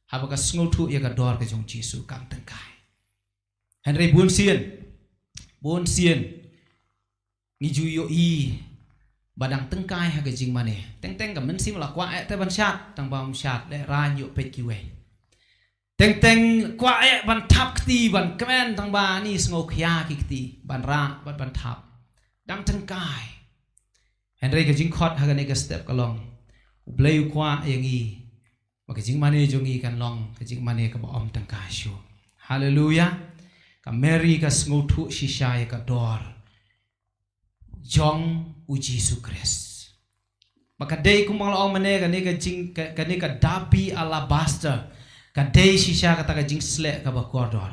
Haba ka sngewthuh ïa ka dor ka jong u Jisu kam tyngkai. Hynrei bun sien, bun sien ngi ju ïohi ba dang tyngkai ha ka jingmane. Teng teng ka mynsiem la kwah eh te ban shad, tang ba ym shad, lehraiñ ïoh peit kiwei. Teng teng kwah eh ban thap kti, ban kmen, tang ba ani sngew khia ki kti, ban rah bad ban thap. Dang tyngkai. Hynrei ka jingkhot ha kane ka step ka long, U Blei u kwah ïa ngi ba ka jingmane jong ngi kan long ka jingmane kaba ym tyngkai shuh. Haleluya. Ka Mary ka sngewthuh shisha ïa ka dor jong u Jisu Khrist. Ba ka dei kumba la ong mynne, kane ka jing, ka, kane ka dabi alabaster ka dei shisha kata ka jingsleh kaba kordor.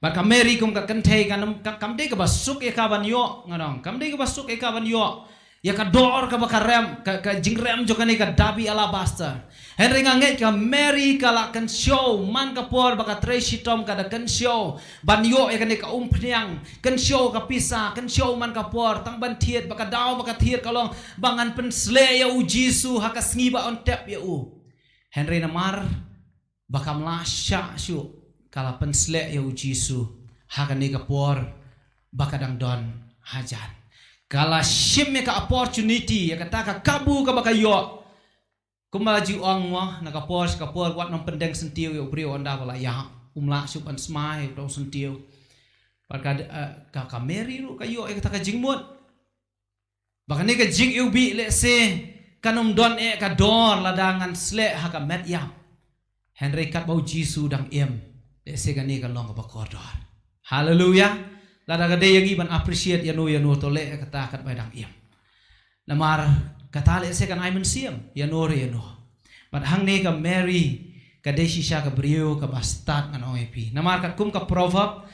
Bad ka Mary kum ka kynthei kam, kam, kam dei kaba suk ïa ka ban ïoh, ngan ong. Kam dei kaba suk ïa ka ban ïoh ïa ka dor kaba ka rem, ka, ka jingrem jong kane ka dabi alabaster. Hynrei nga ngeit ka Mary ka la kynshew man ka por ba ka trei shitom, ka da kynshew ban ïoh ïa kane ka umphniang, kynshew ka pisa, kynshew man ka por, tang ban thied, ba ka daw ba ka thied ka long ba ngan pynsleh ïa u Jisu ha ka sngi ba yn tep ïa u. Hynrei namar ba kam lah shah shuh, ka la pynsleh ïa u Jisu ha kane ka por ba ka dang don hajan. Ka la shim ïa ka opportunity, ïa kata ka kabu kaba ka ïoh. Kumba la ju ong mo, na ka por sha ka por wat nym pyndeng syntiew ïa u briew ynda ba la ïap. Um lah shuh ban smai ïa uta u syntiew. Bad ka, eh, ka, ka Mary ruh ka ïoh ïa kata ka jingmut. Ba kane ka jingiwbih lehse kan ym don eh ka dor lada ngan sleh ha ka met ïap. Hynrei katba u Jisu dang im, lehse kane ka long kaba kordor. Haleluya. Lada ka dei ïa ngi ban appreciate ïano ïano, to leh kata katba dang im. Namar kata lehse kan ai mynsiem ïano re ïano. Bad hangne ka Mary ka dei shisha ka briew kaba stad, ngan ong ïa phi. Namar katkum ka Proverb,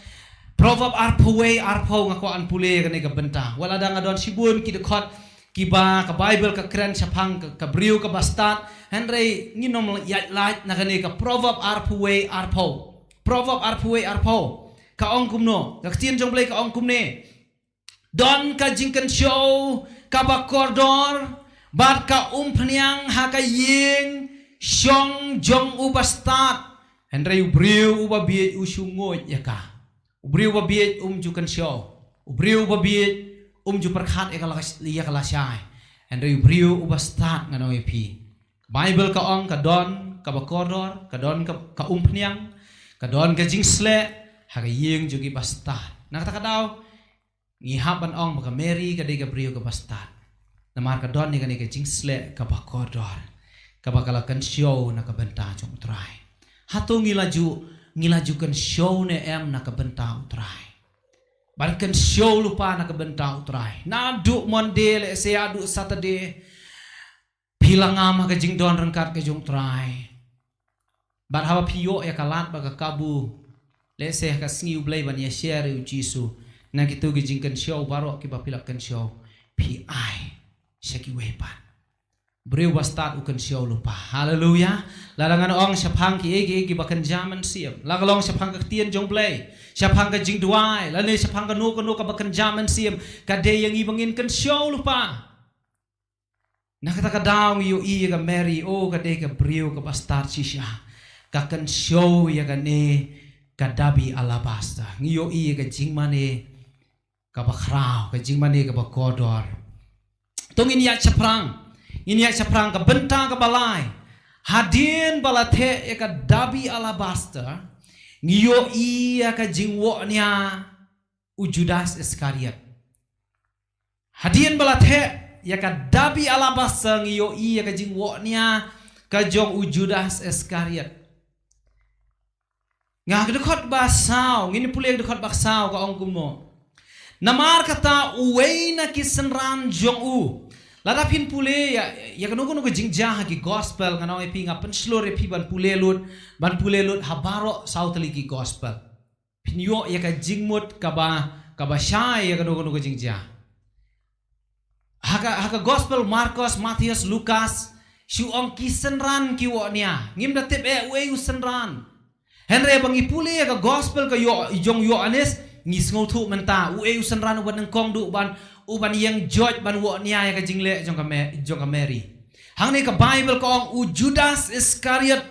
Proverb arphew wei arphew, nga kwah ban pule kane ka bynta. Wat lada nga don shibun ki dkhot kiba ka Baibl ka kren shaphang ka, ka briew kaba stad, hynrei ngin ym ïaid lait na kane ka Proverb arphew wei arphew. Proverb arphew wei arphew ka ong kumno? Ka ktien jong Blei ka ong kumne: Don ka jingkynshew kaba kordor bad ka umphniang ha ka ïing shong jong u bastad, hynrei u briew uba bieit u shu nguid ïa ka. U briew uba bieit um ju kynshew, u briew uba bieit um ju pyrkhat ïa ka la-, ïa ka lashai, hynrei u briew uba stad, ngan ong ïa phi, Baibl ka ong ka don kaba kordor, ka don ka, ka umphniang, ka don ka jingsleh ha ka ïing jong ki bastad. Na kata ka daw ngi hap ban ong ba ka Mary ka dei ka briew kaba stad, namar ka don ïa kane ka jingsleh kaba kordor, kaba ka la kynshew na ka bynta jong u Trai. Hato ngi la ju, ngi la ju kynshew ne em na ka bynta u Trai? Ban kynshew lypa na ka bynta u Trai, naduh Monday lehse haduh Saturday, phi la ngam ha ka jingdon ryngkat ka jong u Trai. Bad haba phi ïoh ïa ka lad bad ka kabu, lehse ha ka sngi u Blei ban ïa share ïa u Jisu, na kito ki jingkynshew baroh kiba phi la kynshew, phi ai sha kiwei pat. Briew bastad u kynshew lypa. Haleluya. Lada ngan ong shaphang kiei kiei kiba kynja mynsiem, la ka long shaphang ka ktien jong u Blei, shaphang ka jingduwai, lane shaphang kano kano kaba kynja mynsiem, ka dei ïa ngi ba ngin kynshew lypa. Na kata ka daw ngi ïohi ïa ka Mary, oh, ka dei ka briew kaba stad shisha. Ka kynshew ïa kane ka dabi alabaster. Ngi ïohi ïa ka jingmane kaba khraw, ka jingmane kaba kordor. To ngin ïaid shaphrang, ngin ïaid shaphrang ka bynta kaba lai. Hadien ba la theh ïa ka dabi alabaster, ngi ïohi ïa ka jingwohnia u Judas Iskariot. Hadien ba la theh ïa ka dabi alabaster ngi ïohi ïa ka jingwoh nia ka jong u Judas Iskariot. Nga ha ka dkhot ba saw, ngin pule ka dkhot ba saw ka ong kumno. Namar kata uwei na ki synran jong u. Lada phin pule ïa, ïa kano kano ka jingjia ha ki gospel, nga ong ïa phi, nga pynshlur ïa phi ban pule lut, ban pule lut ha baroh saw tylli ki gospel. Phin ïoh ïa ka jingmut kaba, kaba shai ïa kano kano ka jingjia. Ha ka, ha ka gospel Markos, Mathaios, Lukas, shu ong ki synran ki woh nia. Ngim da tip eh uei u synran. Hynrei ba ngi pule ïa ka gospel ka Yo-, jong Ïoannis, ngi sngewthuh mynta uei u synran uba nyngkong duh ban, uban ïeng joit ban woh nia ïa ka jingleh jong ka Me-, jong ka Mary. Hangne ka Baibl ka ong u Judas Iskariot,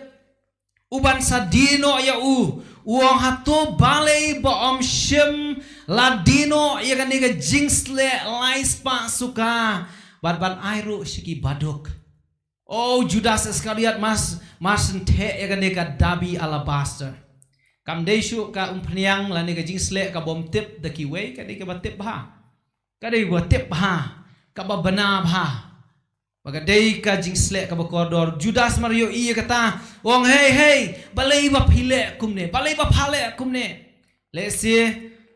uban sa die noh ïa u, u ong, hato balei ba ym shim la die noh ïa kane ka jingsleh lai spah suka, bad ban ai ruh sha ki baduk. O Judas Iskariot, mar, mar shen theh ïa kane ka dabi alabaster. Kam dei shuh ka umphniang lane ka jingsleh kaba ym tip da kiwei, ka dei kaba tip bha. Ka dei kaba tip bha, kaba bna bha. Ba ka dei ka jingsleh kaba kordor. Judas mar ïohi ïa kata, u ong, hei, hei, balei ba phi leh kumne, balei ba pha leh kumne. Lehse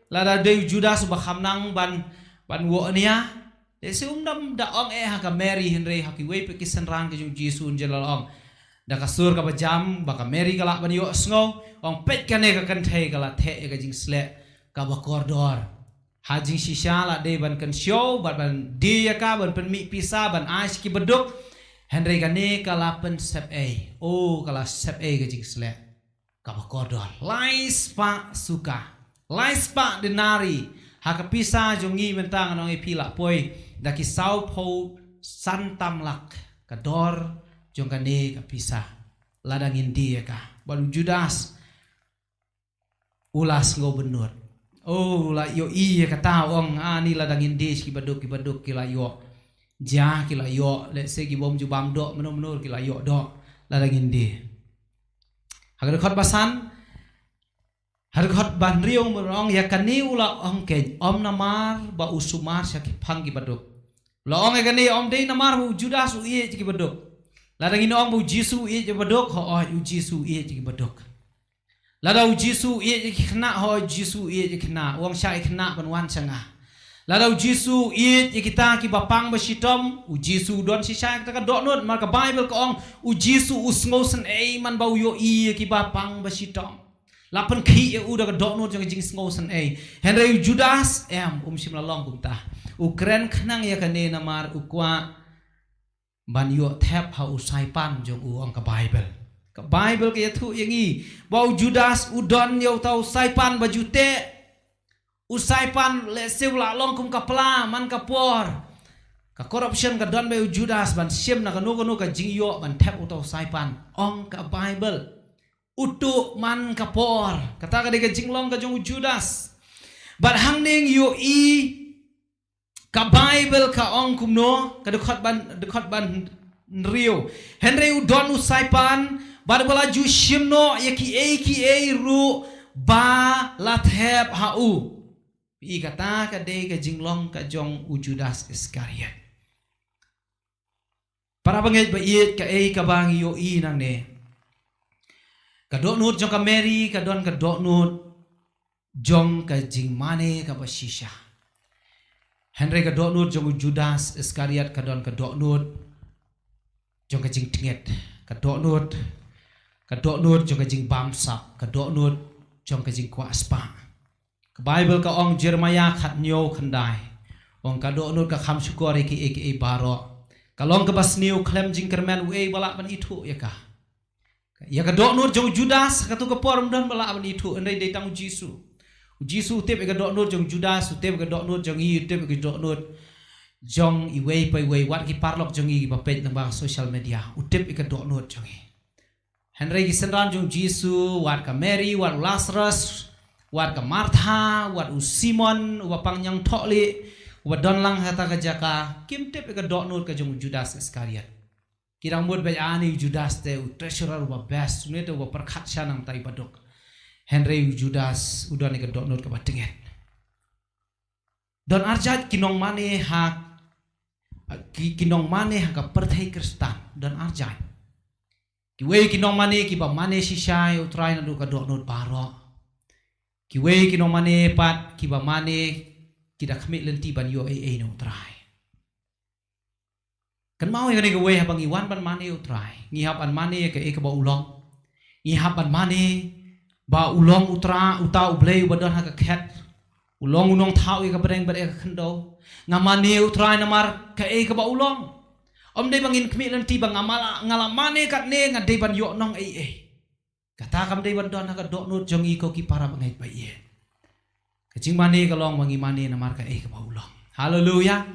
lada dei u Judas uba kham nang ban, ban woh nia, lehse um dam da ong eh ha ka Mary, hynrei ha kiwei pat ki synran ka jong u Jisu un jylliew ong. Da ka sur kaba jam ba ka Mary ka lah ban ïohsngew, ong, peit kane ka kynthei ka la theh ïa ka jingsleh kaba kordor. Ha jingshisha la dei ban kynshew, bad ban die ïa ka, ban pynmih pisa, ban ai sha ki baduk. Hynrei kane ka la pynsep ei. O, ka la sep ei ka jingsleh kaba kordor. Lai spah suka. Lai spah denari. Ha ka pisa jong ngi mynta ngan ong ïa phi la poi da ki sawphew san tam lak ka dor jong kane ka pisa. Lada ngin die ïa ka. Bad u Judas u la sngew bynnud. O, u la ïohi ïa kata, u ong, ani lada ngin die sha ki baduk, ki baduk ki la ïoh. Jia ki la ïoh, lehse ki bym ju bam doh, mano mano ki la ïoh doh lada ngin die. Ha ka dkhot ba san, ha ka dkhot ba hynriew u ong, ïa kane u la ong keiñ, ym namar ba u sumar sha ki phang ki baduk. U la ong ïa kane ym dei namar ba u Judas u ïeit ïa ki baduk. Lada ngin ong ba u Jisu u ïeit ïa ki baduk, hooid u Jisu u ïeit ïa ki baduk. Lada u Jisu u ïeit ïa ki khynnah, hooid u Jisu u ïeit ïa ki khynnah, u ong, shah ïa ki khynnah ban wan sha nga. Lada u Jisu u ïeit ïa kita kiba pang ba shitom, u Jisu u don shisha ïa kata ka dohnud, namar ka Baibl ka ong, u Jisu u sngewsynei man ba u ïohi ïa kiba pang ba shitom. La pynkhih ïa u da ka dohnud jong ka jingsngewsynei. Hynrei u Judas, em, um shym la long kumta. U kren khnang ïa kane namar u kwah ban ïoh thep ha u saipan jong u, ong ka Baibl. Ka Baibl ka ïathuh ïa ngi ba u Judas u don ïa uta u saipan ba ju teh. U saipan lehse u la long kum ka pla man ka por. Ka corruption ka don bad u Judas ban shim na kano kano ka jingïoh ban thep uta u saipan, ong ka Baibl. Utu man ka por. Kata ka dei ka jinglong ka jong u Judas. Bad hangne ngi ïohi ka Baibl ka ong kumno, ka dkhot ban, dkhot ban hynriew. Hynrei u don u saipan, bad ba la ju shim noh ïa kiei kiei ruh ba la thep ha u. Phi i, kata ka dei ka jinglong ka jong u Judas Iskariot. Para bangeit ba ïeit, kaei kaba ngi ïohi nangne. Ka dohnud jong ka Mary ka don ka dohnud jong ka jingmane kaba shisha. Hynrei ka dohnud jong u Judas Iskariot ka don ka dohnud jong ka jingtngit. Ka dohnud, ka dohnud jong ka jingbamsap, ka dohnud jong ka jingkwah spah. Ka Baibl ka ong, Jeremaïah khathynñiew khyndai, ong, ka dohnud ka kham shukor ïa kiei kiei baroh. Ka long kaba sniew khlem jingkyrmen, uei ba lah ban ithuh ïa ka. Ïa ka dohnud jong u Judas, katu ka por ym don ba lah ban ithuh, hynrei dei tang u Jisu. U Jisu u tip ïa ka dohnud jong u Judas, u tip ïa ka dohnud jong ngi, u tip ïa ka dohnud jong iwei pa iwei, wat ki paralok jong ngi kiba peit lyngba social media, u tip ïa ka dohnud jong ngi. Hynrei ki synran jong u Jisu, wat ka Mary, wat u Lazarus, wat ka Martha, wat u Simon uba pang ñiangthohlieh, uba don lang ha kata ka jaka, kim tip ïa ka dohnud ka jong u Judas Iskariot. Ki dang mut beit, ani u Judas te u treasurer uba best, une te uba pyrkhat sha nangta i baduk. Hynrei u Judas u don ïa ka dohnud kaba tyngeh. Don arjait ki nongmane ha ki, ki nongmane ha ka pyrthei Khristan don arjai. Kiwei ki nongmane kiba mane shisha ïa U Trai naduh ka dohnud baroh. Kiwei ki nongmane pat kiba mane ki da khmih lynti ban ïoh ei ei na U Trai. Kynmaw ïa kane kawei, haba ngi wan ban mane ïa U Trai, ngi hap ban mane ïa kaei kaba u long. Ngi hap ban mane ba u long U Trai, uta U Blei uba don ha ka khet. U long u nongthaw ïa ka bneng bad ïa ka khyndew. Nga mane ïa U Trai namar kaei kaba u long. Ym dei ba ngin khmih lynti ba nga ma-, nga la mane katne nga dei ban ïoh nong ei ei. Kata kam dei ban don ha ka dohnud jong ngi, ko ki para bangeit ba ïeit. Ka jingmane ka long ba ngi mane namar kaei kaba u long. Haleluya.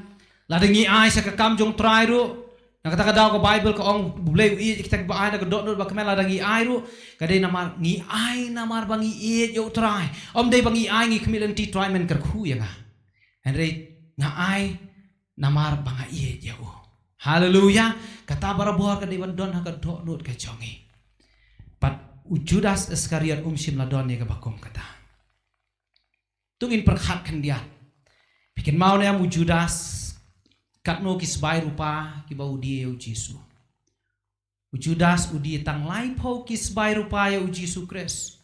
Lada ngi ai sha ka kam jong U Trai ruh, na kata ka daw ka Baibl ka ong, U Blei u ïeit ïa kita kiba ai da ka dohnud ba kmen. Lada ngi ai ruh, ka dei namar ngi ai namar ba ngi ïeit ïa U Trai. Ym dei ba ngi ai ngi khmih lynti Trai men kyrkhu ïa nga. Hynrei nga ai namar ba nga ïeit ïa u. Haleluya. Kata barabor ka dei ban don ha ka dohnud ka jong ngi. Bad u Judas Iskariot um shym la don ïa kaba kum kata. To ngin pyrkhat khyndiat. Phi kynmaw ne em u Judas, katno ki sbai rupa kiba u die ïa u Jisu? U Judas u die tang laiphew ki sbai rupa ïa u Jisu Khrist.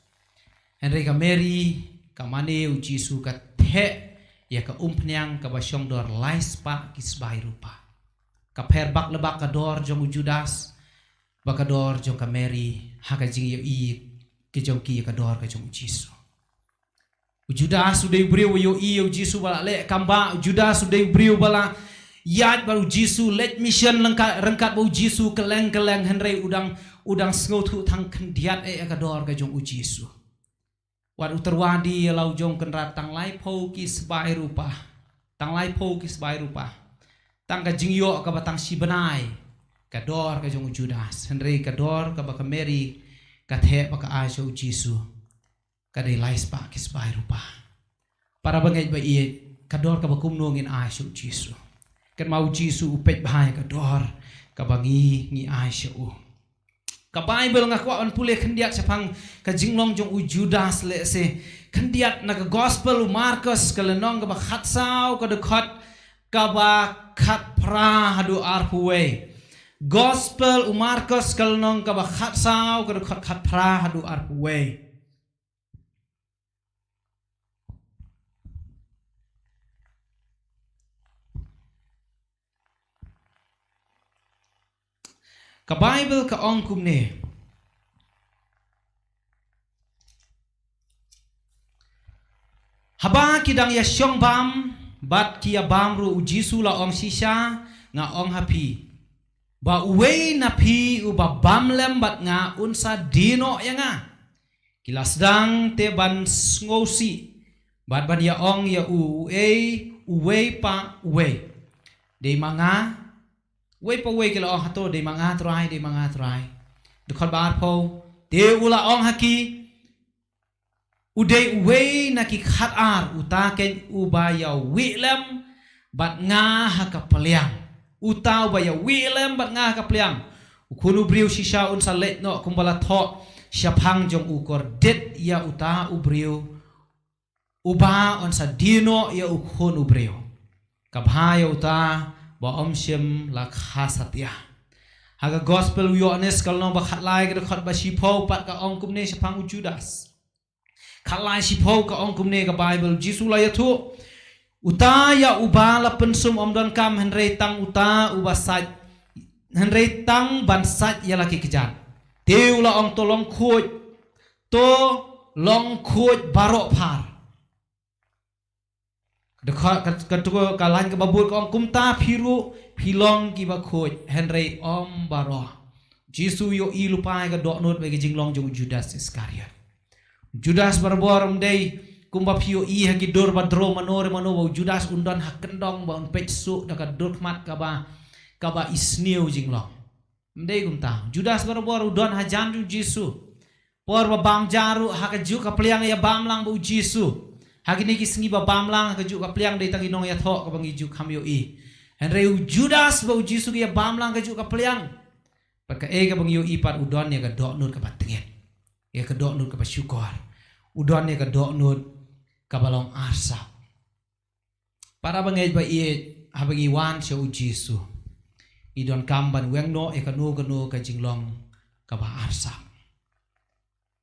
Hynrei ka Mary, ka mane ïa u Jisu, ka theh ïa ka umphniang kaba shong dor laispah ki sbai rupa. Ka pher bak le bak ka dor jong u Judas bad ka dor jong ka Mary ha ka jingïohi ki jong ki ïa ka dor ka jong u Jisu. U Judas u dei u briew uba ïohi ïa u Jisu ba la leh kam bha. U Judas u dei u briew ba la ïaid bad u Jisu, leit mission ryngkat, ryngkat bad u Jisu kylleng kylleng, hynrei u dang, u dang sngewthuh tang khyndiat eh ïa ka dor ka jong u Jisu. Wat u tyrwa die ïa la u jong Kynrad tang laiphew ki sbai rupa. Tang laiphew ki sbai rupa. Tang ka jingïoh kaba tang shi bnai ka dor ka jong u Judas, hynrei ka dor kaba ka Mary ka theh bad ka ai sha u Jisu ka dei laispah ki sbai rupa. Para bangeit ba ïeit, ka dor kaba kumno ngin ai sha u Jisu? Kynmaw u Jisu u peit bha ïa ka dor kaba ngi, ngi ai sha u. Ka Baibl nga kwah ban pule khyndiat shaphang ka jinglong jong u Judas lehse. Khyndiat na ka Gospel u Markos ka lynnong kaba khatsaw, ka dkhot kaba khatphra haduh arphew wei. Gospel u Markos ka lynnong kaba khatsaw, ka dkhot khatphra haduh arphew wei. Ka Baibl ka ong kumne. Haba ki dang ïa shong bam bad ki ïa bam ruh, u Jisu la ong shisha, nga ong ha phi, ba uwei na phi uba bam lem bad nga un sa die noh ïa nga. Ki la sdang te ban sngewsih bad ban ïa ong ïa u, uei, uwei pa uwei? Dei ma nga? Uwei pa uwei ki la ong, hato dei ma nga Trai, dei ma nga Trai? Dkhot ba arphew. Te u la ong ha ki, u dei uwei na ki khat ar, uta keiñ uba ïa wieh lem bad nga ha ka pliang. Uta uba ïa wieh lem bad nga ha ka pliang, u Khun u briew shisha un sa leit noh kumba la thoh shaphang jong u. Kordit ïa uta u briew uba un sa die noh ïa u Khun u briew. Ka bha ïa uta ba um shym la kha satia. Ha ka Gospel u Ïoannis ka lynnong ba khatlai, ka dkhot ba shiphew pat ka ong kumne shaphang u Judas. Khatlai shiphew ka ong kumne ka Baibl, Jisu la ïathuh, uta ïa uba la pynsum ym donkam, hynrei tang uta uba sait, hynrei tang ban sait ïa la ki kjat. Te u la ong, to long khuid, to long khuid baroh phar. Ka dkhot, ka, ka, ka, ka lain kaba bud ka ong, kumta phi ruh phi long kiba khuid, hynrei ym baroh. Jisu u ïohi lypa ïa ka dohnud bad ka jinglong jong u Judas Iskariot. Judas barabor um dei kumba phi ïohi ha ki dur ba draw mano re mano ba u Judas un don ha kyndong ba un peit suk da ka dur khmat kaba, kaba isniew jinglong. Ym dei kumta. Judas barabor u don hajan jong u Jisu. Por ba bam ja ruh ha kajuh ka pliang ïa bam lang bad u Jisu. Ha kine ki sngi ba bam lang ha kajuh ka pliang dei tang ki nongïathoh kaba ngi ju kham ïohi. Hynrei u Judas bad u Jisu ki ïa bam lang kajuh ka pliang. Bad kaei kaba ngi ïohi pat, u don ïa ka dohnud kaba tngit, ïa ka dohnud kaba shukor. U don ïa ka dohnud kaba long arsap. Para bangeit ba ïeit, haba ngi wan sha u Jisu, ngi donkam ban weng noh ïa kano kano ka jinglong kaba arsap.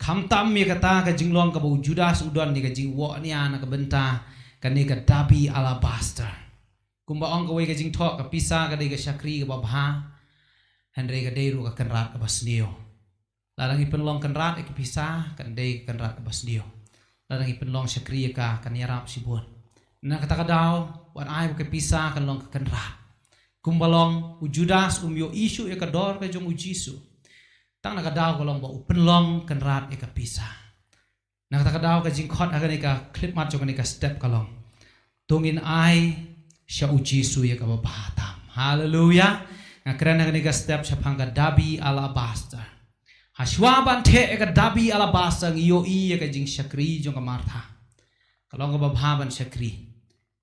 Khamtam ïa kata ka jinglong kaba u Judas u don ïa ka jingwoh nia na ka bynta kane ka dabi alabaster. Kumba ong kawei ka jingthoh, ka pisa ka dei ka shakri kaba bha, hynrei ka dei ruh ka kynrad kaba sniew. Lada ngi pynlong kynrad ïa ka pisa, kan dei ka kynrad kaba sniew. Lada ngi pynlong shakri ïa ka, kan ïarap shibun. Na kata ka daw, wat ai ba ka pisa kan long ka kynrad. Kumba long u Judas um ïohi shuh ïa ka dor ka jong u Jisu. Tang na ka daw ka long ba u pynlong kynrad ïa ka pisa. Na kata ka daw ka jingkhot ha kane ka khyllipmat jong kane ka step ka long, to ngin ai sha u Jisu ïa kaba bha tam. Haleluya. Nga kren ha kane ka step shaphang ka dabi alabaster. Hashwa ban theh ïa ka dabi alabaster ngi ïohi ïa ka jingshakri jong ka Martha. Ka long kaba bha ban shakri.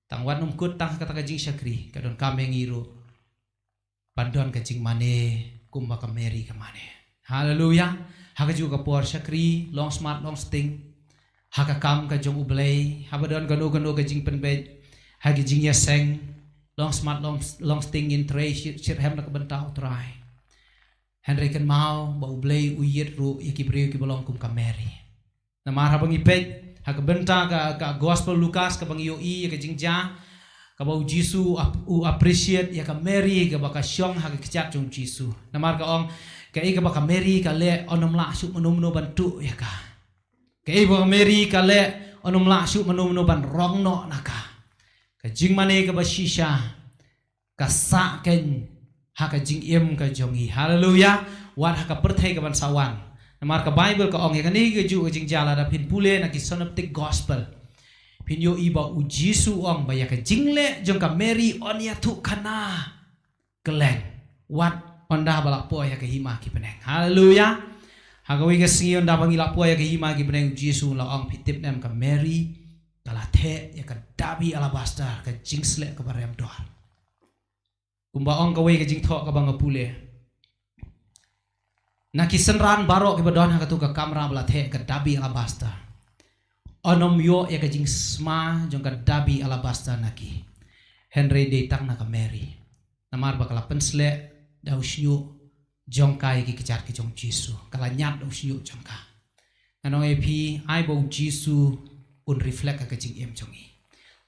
Tang wat nym kut tang ha kata ka jingshakri, ka donkam ïa ngi ruh ban don ka jingmane kumba ka Mary ka mane. Haleluya. Ha kajuh ka por shakri, long smat long sting. Ha ka kam ka jong U Blei, haba don kano kano ka jingpynbeit, ha ka jingïaseng, long smat long, long sting, ngin trei shi-, shitrhem na ka bynta U Trai. Hynrei kynmaw ba U Blei u ïeit ruh ïa ki briew kiba long kum ka Mary. Namar haba ngi peit ha ka bynta ka, ka gospel Lukas kaba ngi ïohi ïa ka jingjia kaba u Jisu u ap-, u appreciate ïa ka Mary kaba ka shong ha ka kjat jong u Jisu. Namar ka ong, kaei kaba ka Mary ka leh yn ym lah shuh mano mano ban tuh ïa ka. Kaei ba ka Mary ka leh yn ym lah shuh mano mano ban rong noh na ka. Ka jingmane kaba shisha ka sah keiñ ha ka jingim ka jong ngi. Haleluya. Wat ha ka pyrthei kaban sa wan. Namar ka Baibl ka ong ïa kane kajuh ka jingjia lada phin pule na ki synoptic gospel, phin ïohi ba u Jisu u ong ba ïa ka jingleh jong ka Mary yn ïathuh khana kylleng. Wat ynda ba la poi ha ka hima ki bneng. Haleluya. Ha kawei ka sngi ynda ba ngi la poi ha ka hima ki bneng, u Jisu u la ong, phi tip ne em, ka Mary ka la theh ïa ka dabi alabaster, ka jingsleh kaba rem dor. Kumba ong kawei ka jingthoh kaba nga pule, na ki synran baroh kiba don ha katu ka kamra ba la theh ka dabi alabaster, yn ym ïoh ïa ka jingsma jong ka dabi alabaster na ki. Hynrei dei tang na ka Mary. Namar ba ka la pynsleh da u shñiuh jong ka ïa ki kjat ki jong u Jisu. Ka la ñiad da u shñiuh jong ka. Ngan ong ïa phi, ai ba u Jisu un reflect ha ka jingim jong ngi.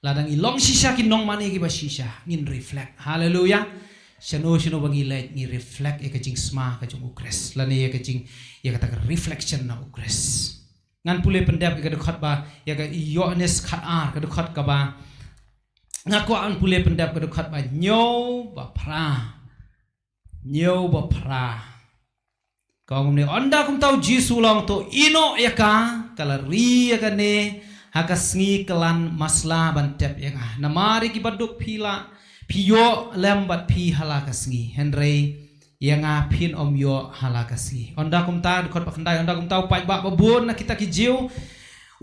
Lada ngi long shisha ki nongmane kiba shisha, ngin reflect. Haleluya. Shano shano ba ngi leit, ngi reflect ïa ka jingsma ka jong u Khrist. Lane ïa ka jing, ïa kata ka reflection na u Khrist. Ngan pule pyndep ïa ka dkhot ba, ïa ka Ïoannis khatar, ka dkhot kaba, nga kwah ngan pule pyndep ka dkhot ba hynñiew bad phra. Hynñiew bad phra. Ka ong kumne, ynda kumta u Jisu u la ong, to ïeh noh ïa ka, ka la ri ïa kane ha ka sngi kyllon masla ban tep ïa nga. Namar ïa ki baduk phi la, phi ïoh lem bad phi ha la ka sngi, hynrei ïa nga phin ym ïoh ha la ka sngi. Ynda kumta, dkhot ba khyndai, ynda kumta u paidbah babun na kita ki Jiw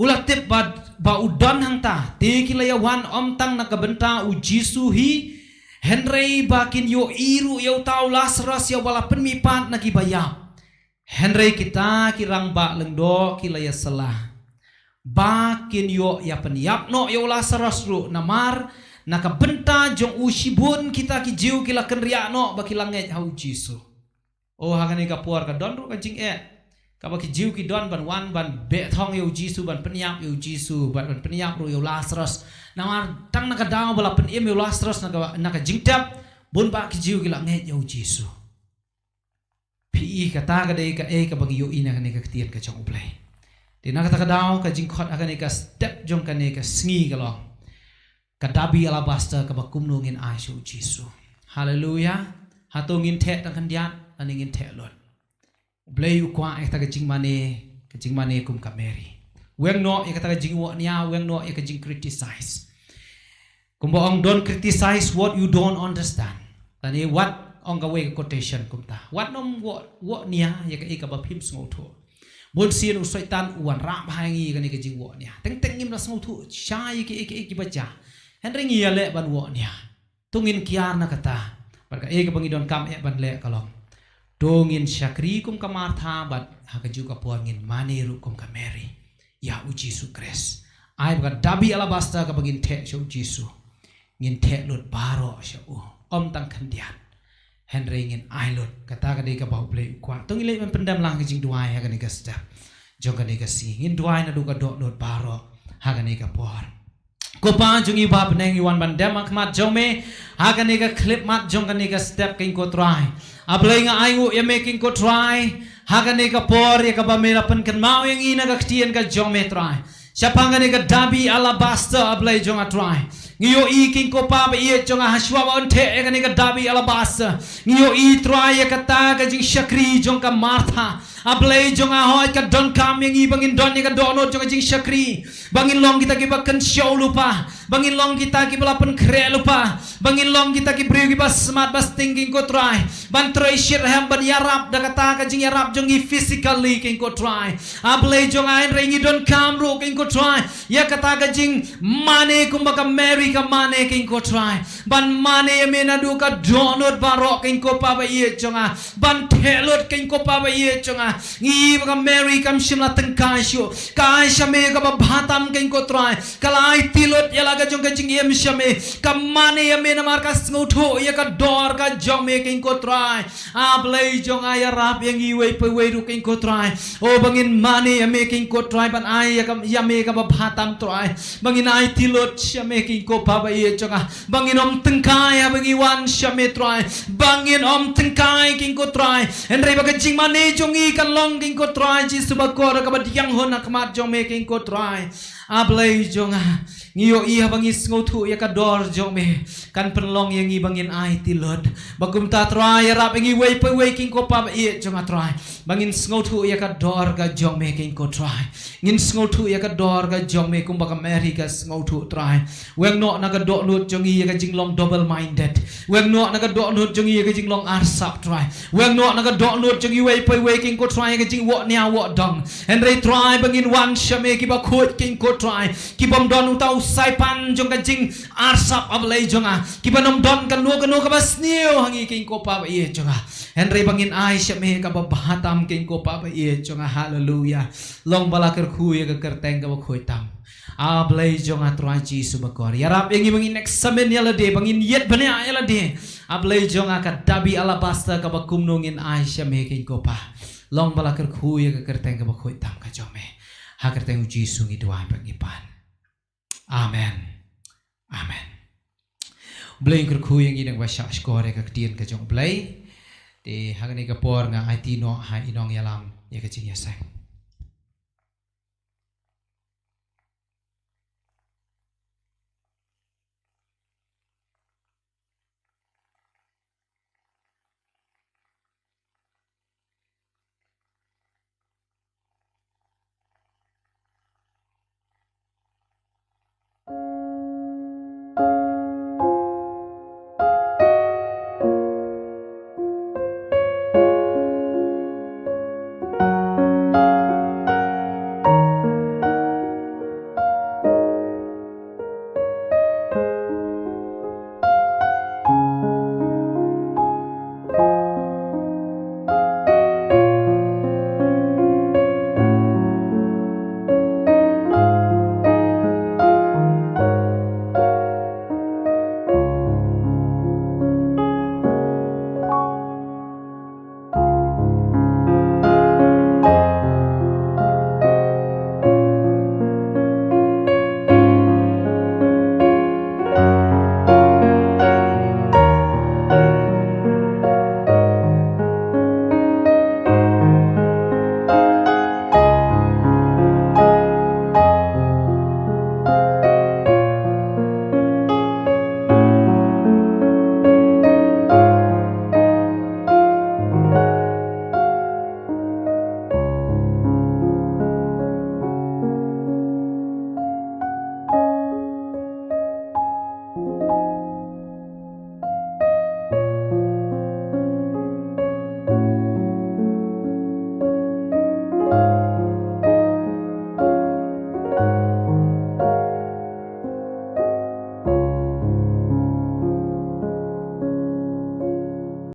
u la tip ba, ba u don hangta, te ki la ïa wan ym tang na ka bynta u Jisu hi, hynrei ba kin ïohi ruh ïa uta u Lasarus ïa uba la pynmihpat na kiba ïap. Hynrei kita ki rangbah lyngdoh ki la ïa syllah ba kin ïoh ïa pynïap noh ïa u Lasarus ruh, namar na ka bynta jong u shibun kita ki Jiw ki la kynriah noh ba ki la ngeit ha u Jisu. O, ha kane ka por ka don ruh ka jingeh kaba ki Jiw ki don ban wan ban beh thong ïa u Jisu, ban pynïap ïa u Jisu, ban, ban pynïap ruh ïa u Lasarus. Namar tang na ka daw ba la pynim ïa u Lasarus na ka, na ka jingtep, bun bah ki Jiw ki la ngeit ïa u Jisu. Phi i, kata ka dei kaei kaba ngi ïohi na kane ka ktien ka jong U Blei. Te na kata ka daw ka jingkhot ha kane ka step jong kane ka sngi ka long, ka dabi alabaster kaba kumno ngin ai sha u Jisu. Haleluya. Hato ngin theh tang khyndiat lane ngin theh lut? U Blei u kwah ïa kata ka jingmane, ka jingmane kum ka Mary. Weng noh ïa kata ka jingwoh nia, weng noh ïa ka jing criticize. Kumba ong, don't criticize what you don't understand. Lane wat, ong kawei ka quotation kumta, wat nym woh, woh nia ïa kaei kaba phim sngewthuh. Bun sien u Soitan u wanrah bha ïa ngi ïa kane ka jingwoh nia. Teng teng ngim da sngewthuh shisha ïa kiei kiei kiba jia, hynrei ngi ïaleh ban woh nia. To ngin kiar na kata. Bad kaei kaba ngi donkam eh ban leh ka long, to ngin shakri kum ka Martha, bad ha kajuh ka por ngin mane ruh kum ka Mary ïa u Jisu Khrist. Ai ba ka dabi alabaster kaba ngin theh sha u Jisu, ngin theh lut baroh sha u. Ym tang khyndiat, hynrei ngin ai lut. Kata ka dei kaba U Blei u kwah. To ngin leit ban pyndem lang ka jingduwai ha kane ka step jong kane ka sngi. Ngin duwai naduh ka dohnud baroh ha kane ka por. Ko Pa jong ngi ba ha bneng, ngi wan ban dem ha khmat jong me ha kane ka khyllipmat jong kane ka step, ko Trai. A Blei, nga ai nguh ïa me, ko Trai, ha kane ka por ïa kaba me la pynkynmaw ïa ngi na ka ktien ka jong me, Trai. Shaphang kane ka dabi alabaster, A Blei jong nga, Trai. Ngi ïohi, ko Pa ba ïeit jong nga, hashwa ba un theh ïa kane ka dabi alabaster, ngi ïohi, Trai, ïa kata ka jingshakri jong ka Martha. A Blei jong nga, hooid ka donkam ïa ngi ba ngin don ïa ka dohnud jong ka jingshakri, ba ngin long kita kiba kynshew lypa, ba ngin long kita kiba la pynkhreh lypa, ba ngin long kita ki briew kiba smat ba sting, ko Trai, ban trei shitrhem, ban ïarap da kata ka jingïarap jong ngi physically, ko Trai. A Blei jong nga, hynrei ngi donkam ruh, ko Trai, ïa kata ka jingmane kumba ka Mary ka mane, ko Trai, ban mane ïa me naduh ka dohnud baroh, ko Pa ba ïeit jong nga, ban theh lut, ko Pa ba ïeit jong nga. Ngi ïohi ba ka Mary kam shym la tyngkai shuh. Ka ai sha me kaba bha tam, ko Trai. Ka la aiti lut ïa la ka jong ka jingim sha me. Ka mane ïa me namar ka sngewthuh ïa ka dor ka jong me, ko Trai. A Blei jong nga, ïarap ïa ngi uwei pa uwei ruh, ko Trai. O, ba ngin mane ïa me, ko Trai, ban ai ïa ka, ïa me kaba bha tam, Trai. Ba ngin aiti lut sha me, ko Pa ba ïeit jong nga. Ba ngin ym tyngkai haba ngi wan sha me, Trai. Ba ngin ym tyngkai, ko Trai. Hynrei ba ka jingmane jong ngi kan long, ko Trai Jisu bakor, kaba diang hun ha khmat jong me, ko Trai. A Blei jong nga, ngi ïohi haba ngi sngewthuh ïa ka dor jong me, kan pynlong ïa ngi ba ngin aiti lut. Ba kumta, Trai, ïarap ïa ngi uwei pa uwei, ko Pa ba ïeit jong nga, Trai. Ba ngin sngewthuh ïa ka dor ka jong me, ko Trai. Ngin sngewthuh ïa ka dor ka jong me kumba ka Mary ka sngewthuh, Trai. Weng noh na ka dohnud jong ngi ïa ka jinglong double minded. Weng noh na ka dohnud jong ngi ïa ka jinglong arsap, Trai. Weng noh na ka dohnud jong ngi uwei pa uwei, ko Trai, ïa ka jingwoh nia woh dong. Hynrei, Trai, ba ngin wan sha me kiba khuid, ko Trai. Kibym don uta u saipan jong ka jingarsap, A Blei jong nga. Kiba ym don kano kano kaba sniew ha ngi, ko Pa ba ïeit jong nga. Hynrei ba ngin ai sha me kaba bha tam, ko Pa ba ïeit jong nga. Haleluya. Long ba la kyrkhu ïa ka kyrteng kaba khuid tam, A Blei jong nga, Trai Jisu bakor. Ïarap ïa ngi ba ngin examine ïa lade, ba ngin ïeit bniah ïa lade, A Blei jong nga, ka dabi alabaster kaba kumno ngin ai sha me, ko Pa. Long ba la kyrkhu ïa ka kyrteng kaba khuid tam ka jong me. Ha kyrteng U Jisu ngi duwai bad ngi pan. Amen. Amen. Blei un kyrkhu ïa ngi da kaba shah shkor ïa ka ktien ka jong U Blei. Te ha kane ka por nga aiti noh ha i nongïalam ïa ka jingïaseng.